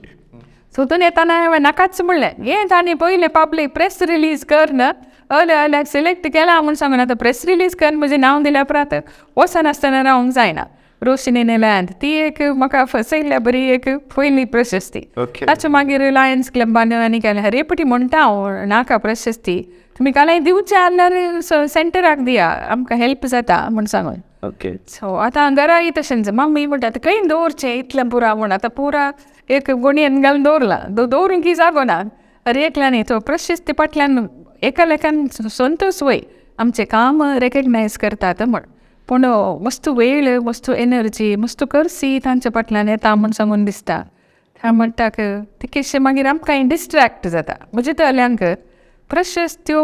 सोदून येताना हांवें नाकाच म्हणलें, हें तांणी पयलें पब्लीक प्रेस रिलीज कर अले अल्याक सिलेक्ट केलां म्हूण सांगून आतां प्रेस रिलीज कर म्हजें नांव दिल्या उपरांत वचनासतना रावंक जायना. रोशनी निलयांत ती एक म्हाका फसयल्ल्या बरी एक पयली प्रशस्ती. ताचे मागीर लायन्स क्लबान आनी केलें. हरेपटी म्हणटा हांव नाका प्रशस्ती, तुमी कांय दिवचें जाल्यार सेंटराक दिया, आमकां हेल्प जाता म्हूण सांगून. ओके. सो आतां घराय तशेंच मम्मी म्हणटा आतां खंय दवरचें इतलें पुरा म्हूण, आतां पुरा एक गोणयेन घालून दवरलां, दवरूंक की जागो ना. अरे एकल्यान तो प्रशस्ती फाटल्यान एकालेकान संतोश वय आमचें काम रेकग्नायज करतात म्हण, पूण मस्त वेळ मस्त एनर्जी मस्त करसी तांच्या फाटल्यान येता म्हूण सांगून दिसता. त्या म्हणटाक तिकेशें मागीर आमकां डिस्ट्रेक्ट जाता. म्हजे तल्यांक प्रशस्त्यो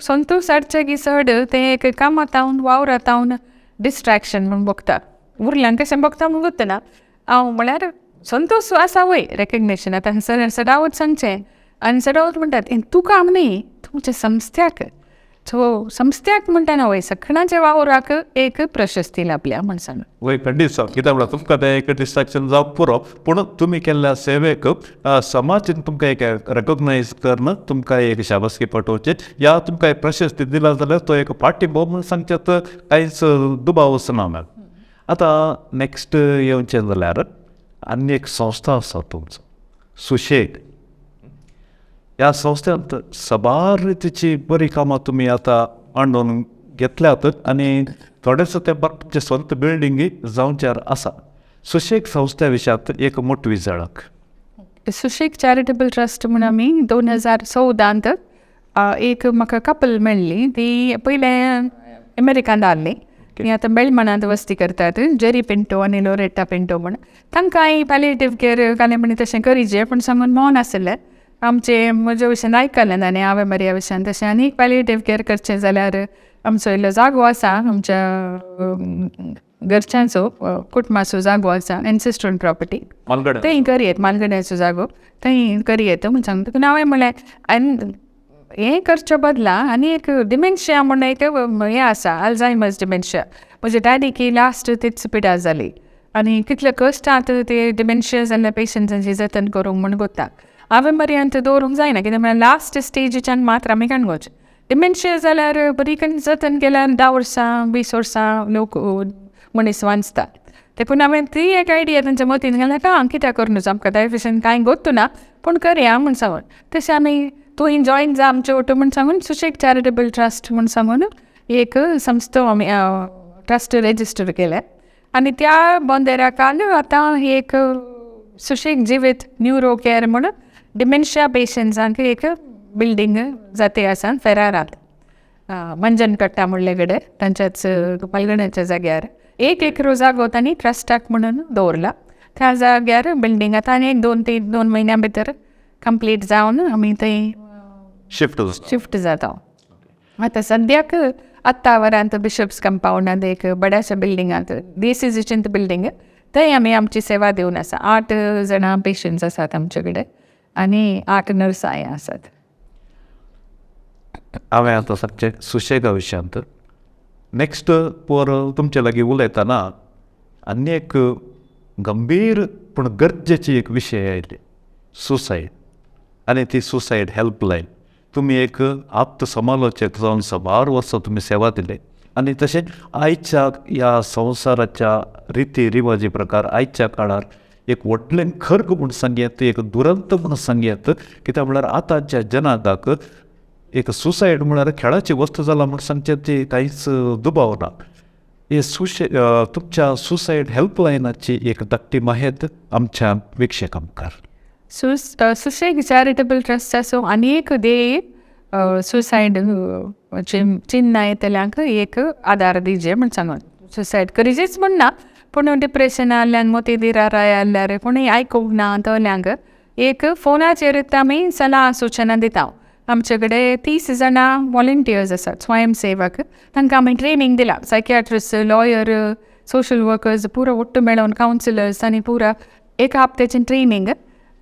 संतोश हाडचे की चड तें एक कामातावन वावरातावन डिस्ट्रेक्शन म्हूण बगता, उरल्यांक कशें बगता म्हूण गोत्तना हांव म्हळ्यार संतोश आसा वय रेकग्नेशन. आतां सदांच सांगचें आनी सदांच म्हणटात तूं काम न्ही तुमच्या संस्थ्याक, सो संस्थ्याक म्हणटा वय सगळ्यांच्या वावराक एक प्रशस्ती लाभल्या म्हण सांग. वय खंडीत साव, कित्याक म्हणल्यार तुमकां तें एक डिस्ट्रेक्शन जावंक पुरो, पूण तुमी केल्ल्या सेवेक समाजान तुमकां एक रेकग्नायज करून तुमकां एक शाबासकी पटोवची या तुमकां एक प्रशस्ती दिला जाल्यार तो एक पाठिंबो म्हूण सांगचें तर कांयच दुबावच ना मॅम. आतां नेक्स्ट येवचें जाल्यार आनी एक संस्था आसा तुमचो सुशेग. ह्या संस्थेंत साबार रितीची बरीं कामां तुमी आतां मांडून घेतल्यात आनी थोडेसो तेंपार तुमचे स्वंत बिल्डिंगी जावच्यार आसा. सुशेग संस्थे विशयांत एक मोटवी झळक. सुशेग चॅरिटेबल ट्रस्ट म्हूण आमी 2014 एक म्हाका कपल मेळ्ळी, ती पयलें अमेरिकान आहली, ती आतां बेळमणांत वस्ती करतात, जेरी पिंटो आनी लोरेटा पिंटो म्हण. तांकांय पॅलिएटीव केअर कालें तशें करिजे पूण सांगून मौन आसलें. आमचे म्हज्या विशयान आयकलें ताणें आवे मारिया विशयान. तशें आनी पॅलिएटीव केअर करचें जाल्यार आमचो इल्लो जागो आसा, आमच्या घरच्यांचो कुटुंबाचो जागो आसा, एन्सेस्ट्रल प्रॉपर्टी, थंय करयेत, मालगड्याचो जागो थंय करयेत म्हूण सांगता. पूण हांवें म्हणलें आनी हें करचे बदला आनी एक डिमेन्शिया म्हूण एक हें आसा, अल्झायमर्स डिमेन्शिया. म्हजे डॅडीकी लास्ट तीच पिडा जाली आनी कितले कश्टांत ते डिमेन्शिया जाल्ल्या पेशंट्सांची जतन करूंक म्हूण कोत्ता. हांवें मर्यांत दवरूंक जायना, कित्याक म्हळ्यार लास्ट स्टेजीच्यान मात्र आमी काणकोणचें डिमेन्शिया जाल्यार बरी करून जतन केल्यार 10 वर्सां 20 वर्सां लोक मनीस वांचता. देखून हांवें ती एक आयडिया तांच्या मतीन घाल्या का कित्याक करूं नजो, आमकां त्या विशयान कांय गोत्तू ना पूण करया म्हूण सांगून. तशें आमी तूं जॉयन जा आमचे ओटू म्हूण सांगून सुशेग चॅरिटेबल ट्रस्ट म्हूण सांगून एक संस्था आमी ट्रस्ट रेजिस्टर केलें आनी त्या बोंदेरा काल आतां एक सुशेग जिवीत न्युरो केअर म्हूण डिमेन्शिया पेशंट्सांक एक बिल्डींग जाते आसा फेरारांत मंजन कट्टा म्हणले कडेन, तांच्याच पालगण्याच्या जाग्यार एक एकरो जागो तांणी ट्रस्टाक म्हणून दवरला. त्या जाग्यार बिल्डींग आतां आनी एक 2-3 2 म्हयन्या भितर कंप्लीट जावन आमी थंय शिफ्ट जाता. आतां सद्याक आत्तावरांत बिशप्स कंपावंडांत एक बड्याच्या बिल्डिंगांत डीसीजीचेंत बिल्डींग थंय आमी आमची सेवा दिवन आसा. 8 जाणां पेशंट्स आसात आमचे कडेन आनी 8 नर्सांय आसात. हांवें आतां सांगचें सुशेगा विशयांत नेक्स्ट पोर तुमचे लागीं उलयतना आनी एक गंभीर पूण गरजेची एक विशय आयली, सुसायड आनी ती सुसायड हेल्पलायन. तुमी एक आप्त समालोचक जावन साबार वर्सां तुमी सेवा दिली आनी तशेंच आयच्या ह्या संवसाराच्या रिती रिवाजी प्रकार आयच्या काळार एक व्हडलें खर्ग म्हूण सांगयेत, एक दुरंत म्हूण सांगयेत. कित्याक म्हळ्यार आतांच्या जनांगाक एक सुसायड म्हळ्यार खेळाची वस्तू जाला म्हूण सांगचें ती कांयच दुबाव ना. हे तुमच्या सुसायड हेल्पलायनाची एक धाकटी माहेत आमच्या विक्षेका मुखार. सुशेग चॅरिटेबल ट्रस्टाचो आनी एक ध्येय सुसायड चिन्नां येतल्यांक एक आदार दिवचे म्हूण सांगून. सुसायड करिजेच म्हूण ना पूण डिप्रेशन आसल्यान मोती दिराराय आसल्यार कोणूय आयकूंक ना तल्यांक एक फोनाचेर आमी सलाह सुचना दिता. आमचे कडेन 30 जाणां वॉलंटियर्स आसात स्वयंसेवक, तांकां आमी ट्रेनींग दिलां. सायकियाट्रिस्ट, लॉयर, सोशल वर्कर्स पुरो ಒಟ್ಟು मेळोवन कावन्सिलर्स आनी पुरा एक हप्त्याचें ट्रेनींग.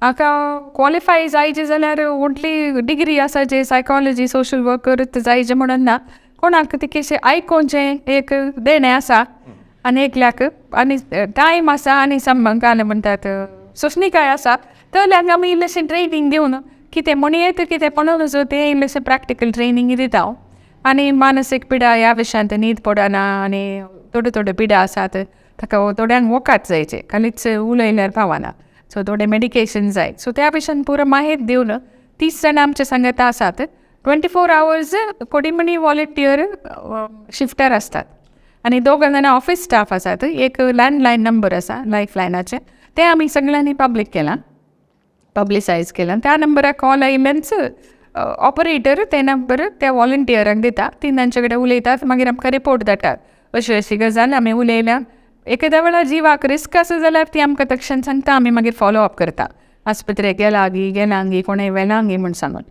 हाका क्वॉलिफाय जायचे जाल्यार व्हडली डिग्री आसाचे सायकोलॉजी सोशल वर्कर जायचे म्हणून ना, कोणाक तितकेशें आयकोचें एक देणें आसा आनी एकल्याक आनी टायम आसा आनी काय म्हणटात सोंसणीकाय आसा तर आमी इल्लेशें ट्रेनींग दिवन कितें म्हणयेत कितें पळोवन तें इल्लेशें प्रॅक्टिकल ट्रेनींग दिता. आनी मानसीक पिडा ह्या विशयांत न्हीद पडना आनी थोड्यो थोड्यो पिडा आसात ताका थोड्यांक वखद जायचे खालीच उलयल्यार पावना, सो थोडे मेडिकेशन जाय. सो त्या विशयान पुरो माहेत दिवन 30 जाणां आमचे सांगाता आसात. 24 आवर्स कोडीमणी वॉलंटियर शिफ्टर आसतात आनी 2 जाणां ऑफीस स्टाफ आसात. एक लँडलायन नंबर आसा लायफ लायनाचें, तें आमी सगळ्यांनी पब्लीक केलां, पब्लिसायज केलां. त्या नंबराक कॉल आयिल्ल्यानच ऑपरेटर ते नंबर त्या वॉलंटियरांक दिता, ती तांचे कडेन उलयतात, मागीर आमकां रिपोर्ट धाडटात अशी अशी गजाल आमी उलयल्या. एकेदा वेळार जिवाक रिस्क आसा जाल्यार ती आमकां तक्षण सांगता, आमी मागीर फॉलो अप करता, आस्पत्रेक गेला गी गेला गी कोणें व्हेलां गी म्हूण सांगून.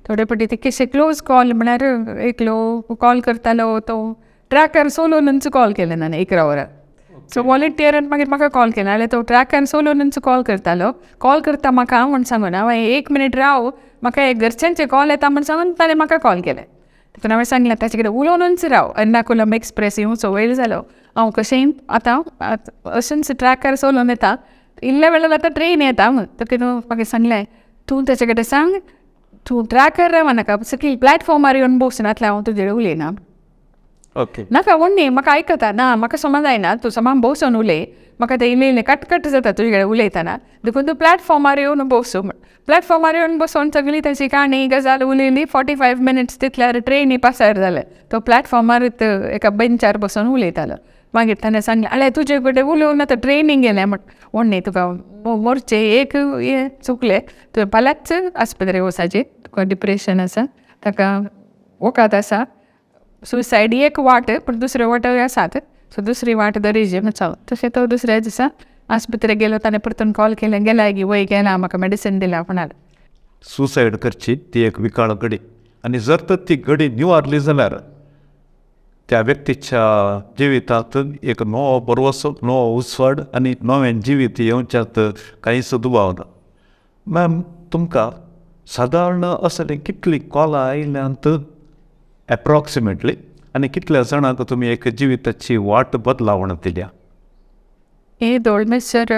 थोडे फावटी तितकेशे क्लोज कॉल म्हळ्यार एकलो कॉल करतालो तो ट्रॅकर सोलोनूच कॉल केलें ना 11 वरां. सो वॉलंटियरान मागीर म्हाका कॉल केला जाल्यार तो ट्रॅकर सोलोनूच कॉल करतालो, कॉल करता म्हाका म्हूण सांगून. हांवें 1 मिनीट राव म्हाका एक घरच्यांचे कॉल येता म्हूण सांगून ताणें म्हाका कॉल केलें. देखून हांवें सांगलें ताचे कडेन उलोवनूच राव, एर्नाकुलम एक्सप्रेस येवचो वेळ जालो, हांव कशेंय आतां अशेंच ट्रॅकार सोलोवन येता, इल्ल्या वेळार आतां ट्रेन येता म्हूण. तो म्हाका सांगलें तूं ताचे कडेन सांग तूं ट्रॅकर राव नाका, सकयल प्लॅटफॉर्मार येवन बसून नातल्यार हांव तुजे कडेन उलयना. ओके नाका व्हडली म्हाका आयकता ना म्हाका समज जायना, तूं समान बसून उलय, म्हाका तें इल्लें इल्लें कटकट जाता तुजे कडेन उलयतना, देखून तूं प्लॅटफॉर्मार येवन बसूं म्हण. प्लॅटफॉर्मार येवन बसून सगळी ताची काणी गजाल उलयली. 45 मिनिट्स तितल्यार ट्रेनी पासार जालें. तो प्लॅटफॉर्मार एका बेंचार बसून उलयतालो. मागीर ताणें सांगलें आले तुजे कडेन उलोवन आतां ट्रेनींग गेलें म्हण. व्हडली तुका मोरचें एक हें चुकलें, तुवें फाल्यांच आस्पत्रेक वचाचें, तुका डिप्रेशन आसा, ताका वखद आसा, सुसायड एक वाट, पूण दुसऱ्यो वाटोय आसात, सो दुसरी वाट दरीजे म्हणचो. तशें तो दुसऱ्या दिसा आस्पत्रेक गेलो, ताणें परतून कॉल केलें, गेलाय गी? वय गेला, म्हाका मेडिसीन दिला म्हणाल. सुसायड करची ती एक विकाळ घडी आनी जर तर ती घडी निवारली जाल्यार त्या व्यक्तीच्या जिवितांत एक नवो भरवसो, नवो उजवाड आनी नवें जिवीत येवच्यांत कांयच दुबाव ना. मॅम, तुमकां सादारण असले कितलीं कॉलां आयल्यांत एप्रॉक्सिमेटली आनी कितल्या जाणांक तुमी एक जिविताची वाट बदलावण दिल्या? हे दोळमेसर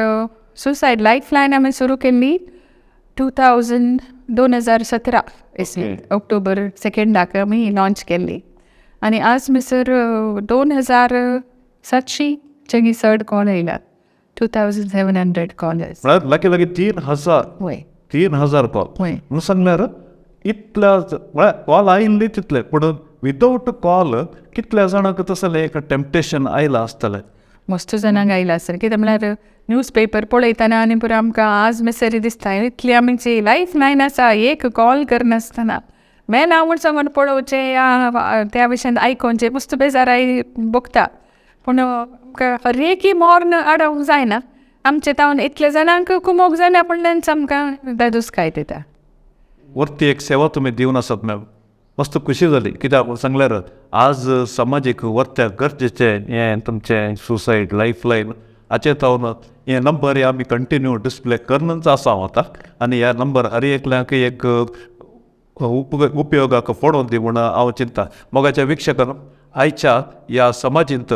सुसायड लायफ लायन आमी सुरू केल्ली 2017 इसवी, ऑक्टोबर 2 आमी लॉंच केल्ली आनी आज म्हणसर 2700 चेगी चड कॉल येयला, 2700 कॉलर्स. म्हळ्यार लागीं लागीं 3000? वय. 3000 कॉल. वय. म्हणून सांगल्यार इतल्या म्हळ्यार कॉल आयिल्ली तितले, पूण विदावट कॉल कितल्या जाणांक तसलें एक टेम्पटेशन आयलां आसतलें? मस्त जाणांक आयला आसतलें. कितें म्हळ्यार न्यूज पेपर पळयतना आनी पुरो आमकां आज मेसरी दिसता, इतली आमची लायफ लायन आसा, एक कॉल करनासतना मेला म्हूण सांगून पळोवचें या त्या विशयान आयकोवचें मस्त बेजाराय भोगता. पूण आमकां हर एकी मर्ण आडोवंक जायना, आमचे तावन इतले जाणांक कुमोक जाल्या म्हणल्यार आमकां दादोसकाय दिता. वरती एक सेवा तुमी दिवन आसात मॅम, मस्त खुशी जाली. कित्याक म्हूण सांगल्यार आज समाजीक वर्त्या गरजेचें हें तुमचें सुसायड लायफ लायन हाचे तावन हे नंबर आमी कंटिन्यू डिस्प्ले करनच आसा हांव आतां आनी ह्या नंबर हर एकल्याक एक उपयोगाक पडोवन दी म्हूण हांव चिंता. मोगाच्या वीक्षकान, आयच्या ह्या समाजींत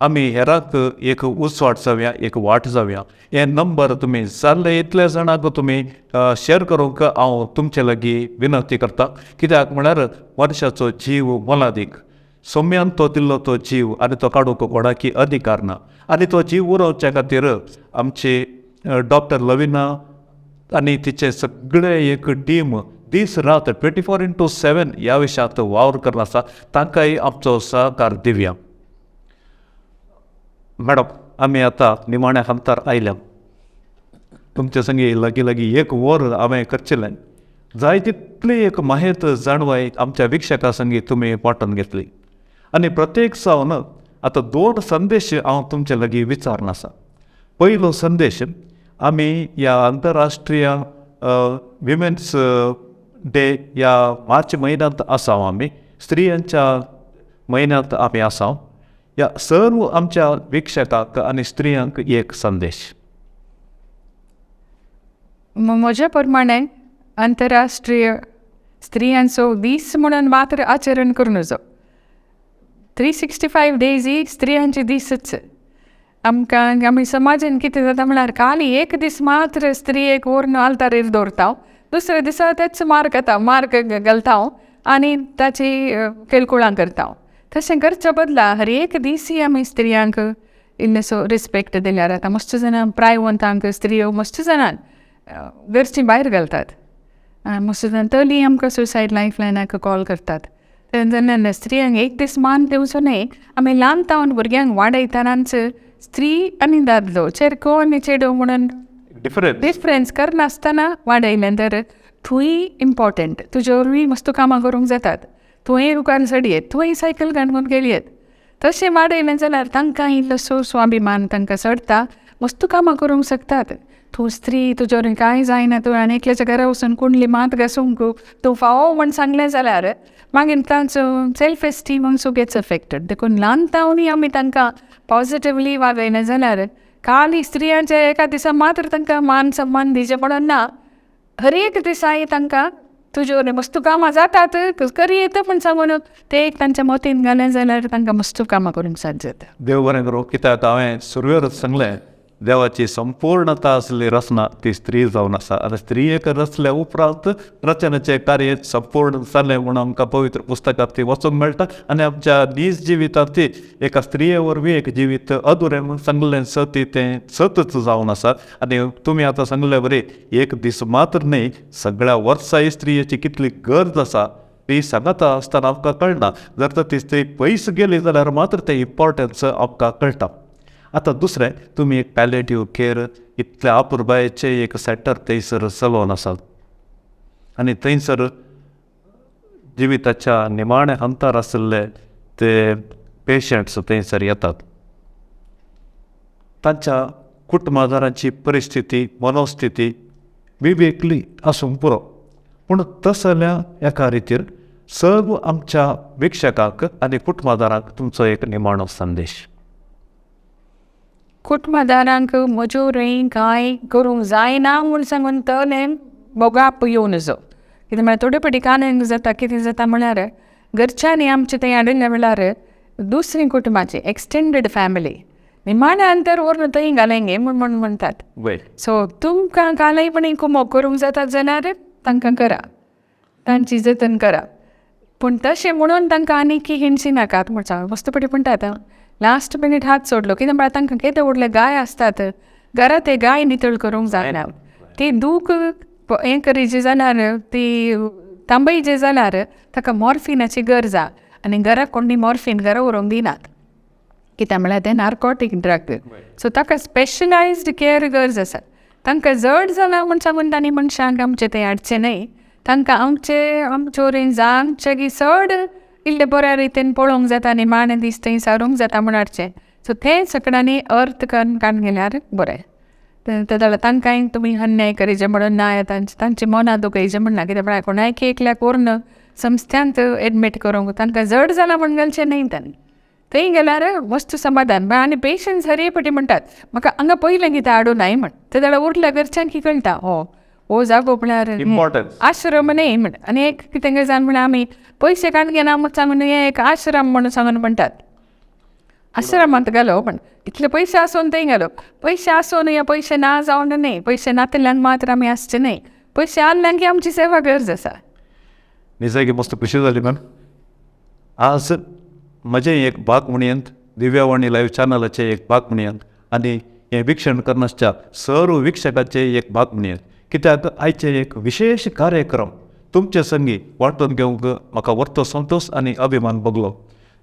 आमी हेरांक एक उजवाड जावया, एक वाट जावया. हे नंबर तुमी जाल्ले इतले जाणांक तुमी शेअर करूंक हांव तुमचे लागीं विनंती करता. कित्याक म्हळ्यार मनशाचो जीव मोलादीक, सोम्यान तो दिल्लो तो जीव आनी तो काडूंक कोणाकी अधिकार ना आनी तो जीव उरोवच्या खातीर आमची डॉक्टर लविना आनी तिचे सगळे एक टीम दीस रात 24x7 ह्या विशयांत वावर करना आसा, तांकांय आमचो सहकार दिवया. मॅडम, आमी आतां निमाण्या हंतार आयल्या. तुमचे संगी लागीं लागीं एक वर हांवें करचेलें, जाय तितली एक माहेत जाणवाय आमच्या वीक्षकां संगी तुमी वांटून घेतली आनी प्रत्येक सावन आतां 2 संदेश हांव तुमचे लागीं विचारून आसा. पयलो संदेश, आमी ह्या आंतरराष्ट्रीय विमेन्स डे ह्या मार्च म्हयन्यांत आसा, आमी स्त्रियांच्या म्हयन्यांत आमी आसा. ह्या सर्व आमच्या वीक्षकांक आनी स्त्रियांक एक संदेश. म्हज्या प्रमाणे आंतरराष्ट्रीय स्त्रियांचो दीस म्हणून मात्र आचरण करूं नजो. 365 डेज ही स्त्रियांचे दीसच. आमकां आमी समाजान कितें जाता म्हळ्यार खाली एक दीस मात्र स्त्रियेक व्हरून आल्तारेर दवरता, दुसऱ्या दिसा तेच मार खाता, मार घालता आनी ताची केलकुळां करता. तशें करच्या बदला हर एक दीस आमी स्त्रियांक इल्लेसो रिस्पेक्ट दिल्यार आतां मस्त जाणां प्रायवंतांक स्त्रियो मस्त जाणां घरचीं भायर घालतात, मस्त जाणां तली आमकां सुसायड लायफ लायनाक कॉल करतात. तेन्ना स्त्रियांक एक दीस मान दिवचो न्हय, आमी ल्हान तावन भुरग्यांक वाडयतनाच स्त्री आनी दादलो, चेरको आनी चेडो म्हणून डिफरन्स करनासतना वाडयलें तर तूंय इम्पोर्टंट, तुजे वरवीं मस्त कामां करूंक जातात, तुवें रुखार चडयेत, तुवें सायकल काडून गेलयेत, तशें वाडयलें जाल्यार तांकां इल्लोसो स्वाभिमान तांकां चडटा, मस्त कामां करूंक शकतात. तूं स्त्री, तुजे वरवीं कांय जायना, तूं आनी एकल्याच्या घरा वचून कुंडली मात घासूंक तूं फावो म्हण सांगलें जाल्यार मागीर तांचो self esteem also gets affected. देखून ल्हान तावनूय आमी तांकां पॉजिटिवली वागयलें जाल्यार खाली स्त्रियांच्या एका दिसा मात्र तांकां मान सन्मान दिवचें पडना ना, हर एक दिसाय तांकां तुजे वरवीं मस्त कामां जातात करयेत म्हण सांगून ते एक तांच्या मतीन घालें जाल्यार तांकां मस्त कामां करूंक साध्य जाता. देव बरें करूं. कित्याक हांवें सुरवेरच सांगलें, देवाची संपूर्णता आसली रचना ती स्त्री जावन आसा आनी स्त्रियेक रचल्या उपरांत रचनेचें कार्य संपूर्ण जालें म्हूण आमकां पवित्र पुस्तकांत ती वचूंक मेळटा आनी आमच्या नीज जिवितांत ती एका स्त्रिये वरवीं एक जिवीत अधुरें म्हूण सांगलें सत तें सतच जावन आसा. आनी तुमी आतां सांगले बरी एक दीस मात्र न्हय, सगळ्या वर्साय स्त्रियेची कितली गरज आसा ती सांगता आसतना आमकां कळना. जर तर ती स्त्री पयस गेली जाल्यार मात्र तें इम्पोर्टन्स आमकां कळटा. आतां दुसरें, तुमी एक पॅलेटिव्ह केअर इतल्या अपुरबायेचें एक सेंटर थंयसर चलोवन आसात आनी थंयसर जिविताच्या निमाण्या हंतार आशिल्ले ते पेशंट्स थंयसर येतात तांच्या कुटुंबादारांची परिस्थिती मनोस्थिती विवेकली आसूंक पुरो, पूण तसल्या एका रितीर सर्व आमच्या वीक्षकांक आनी कुटुंबादारांक तुमचो एक निमाणो संदेश. कुटुंबादारांक म्हज्यो रे कांय करूंक जायना म्हूण सांगून तलें बोगाप येवं नजो. कितें म्हळ्यार थोडे फावटी कानाक जाता कितें जाता म्हळ्यार घरच्यांनी आमचे थंय हाडिल्ले वेळार दुसरी कुटुंबाची एक्सटेंडेड फॅमिली निमाण्या अंतर व्हरून थंय घालें म्हूण म्हणटात. सो तुमकां कालयपणी कुमोक करूंक जाता जाल्यार तांकां करा, तांची जतन करा, पूण तशें म्हणून तांकां आनी की हिणशी नाकात म्हण सांग. वस्तू पटी म्हणटात लास्ट मिनीट हात सोडलो कितें म्हळ्यार तांकां केदे व्हडले गाय आसतात घरा, ते गाय नितळ करूंक जायना, ती दूख हें करीचे जाल्यार ती तांबयचे जाल्यार ताका मॉर्फिनाची गरज आहा आनी घरा कोणी मॉर्फिन घरा व्हरूंक दिनात कित्याक म्हळ्यार तें नार्कोटीक ड्रग. सो ताका स्पेशलायज्ड केअर गरज आसा. तांकां जड जालां म्हूण सांगून तांणी मनशांक आमचें तें हाडचें न्हय, तांकां आमचे आमच्यो जांचे की चड इल्ले बऱ्या रितीन पळोवंक जाता आनी माणे दीस थंय सारूंक जाता म्हूण हाडचें. सो तें सगळ्यांनी अर्थ करून काडून गेल्यार बरें. जाल्यार तांकांय तुमी अन्याय करीचे म्हणून ना, तांची मनां दुखयचें म्हण ना, कित्याक म्हळ्यार कोणायक एकल्याक व्हरून संस्थ्यांत एडमीट करूंक तांकां जड जालां म्हूण घालचें न्हय तांणी. थंय गेल्यार वस्तू समाधान आनी पेशंट्स हरये फावटी म्हणटात म्हाका हांगा पयलें कितें हाडूं नाय म्हण, ते जाल्यार उरल्या घरच्यांक कळटा हो हो जागो म्हळ्यार आश्रम न्हय म्हण. आनी एक कितें गजाल म्हळ्यार आमी पयशे काडून घेना म्हूण सांगून हें एक आश्रम म्हणून सांगून म्हणटात, आश्रमांत घालो पण इतले पयशे आसून थंय घालो, पयशे आसून या पयशे ना जावन न्हय, पयशे नातिल्ल्यान मात्र आमी आसचे न्हय, पयशे आसल्यान की आमची सेवा गरज आसा. निजाकी मस्त खुशी जाली मॅम. आज म्हजें एक भाग म्हणयेंत दिव्यवाणी लायव्ह चॅनलाचें एक भाग म्हणयेंत आनी हें वीक्षण करनासच्या सर्व वीक्षकाचें एक भाग म्हणयेंत, कित्याक आयचें एक विशेश कार्यक्रम तुमचे संगी वांटून घेवंक म्हाका व्हडलो संतोश आनी अभिमान भोगलो.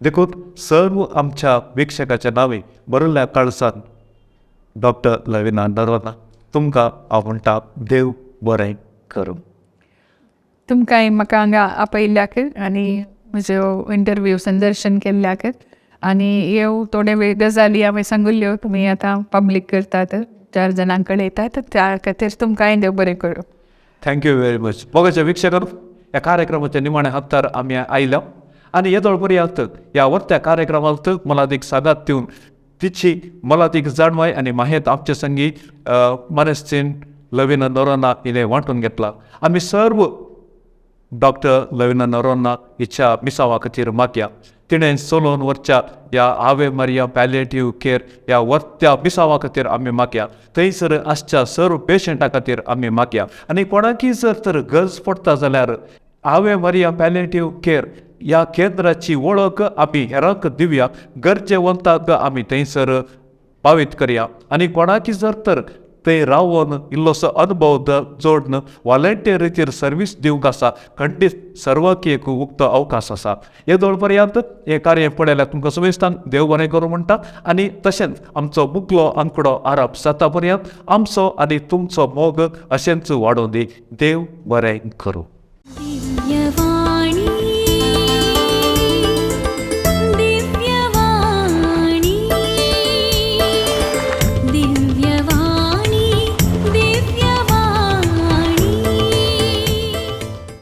देखून सर्व आमच्या वीक्षकाच्या नांवे बरयल्ल्या काळसान डॉक्टर लविना नरोन्हा तुमकां हांव म्हणटा देव बरें करूं. तुमकांय म्हाका हांगा आपयल्ल्याक आनी म्हज्यो इंटरव्यू संदर्शन केल्ल्याक आनी ह्यो थोडे वेळ गजाली हांवें सांगिल्ल्यो तुमी आतां पब्लीक करतात 4 जाणांक कळयतात, त्या खातीर तुमकांय देव बरें करूं. Thank you very much. मोगाच्या वीक्षकांनो, ह्या कार्यक्रमाच्या निमाण्या हप्तार आमी आयल्या आनी येदोळ पर्यंत ह्या वर्त्या कार्यक्रमांत मलादीक सागात दिवन तिची मलादीक जाणवाय आनी माहेत आमचे संगी मानेस्तीन लविना नरोन्हा हिणें वांटून घेतला. आमी सर्व डॉक्टर लविना नरोन्हा हिच्या मिसावा खातीर मागया. तिणें चलोवन व्हरच्या ह्या आवे मारिया पॅलेटिव्ह केअर ह्या वर्त्या मिसावा खातीर आमी मागया. थंयसर आसच्या सर्व पेशंटा खातीर आमी मागया आनी कोणाकय जर तर गरज पडटा जाल्यार आवे मारिया पॅलेटिव्ह केअर ह्या केंद्राची वळख आमी हेरांक दिवया, गरजेवंताक आमी थंयसर पावीत करया आनी कोणाकी जर तर थंय रावन इल्लोसो अनुभव जोडून वॉलंटियर रितीर सर्वीस दिवंक आसा, खंडीत सर्वांक एक उक्तो अवकाश आसा. येदोळ पर्यंत हें कार्य पळयल्यार तुमकां सुमेस्तान देव बरें करूं म्हणटा आनी तशेंच आमचो मुकलो आंकडो आरप जाता पर्यंत आमचो आनी तुमचो मोग अशेंच वाडोवं दी. देव बरें करूं.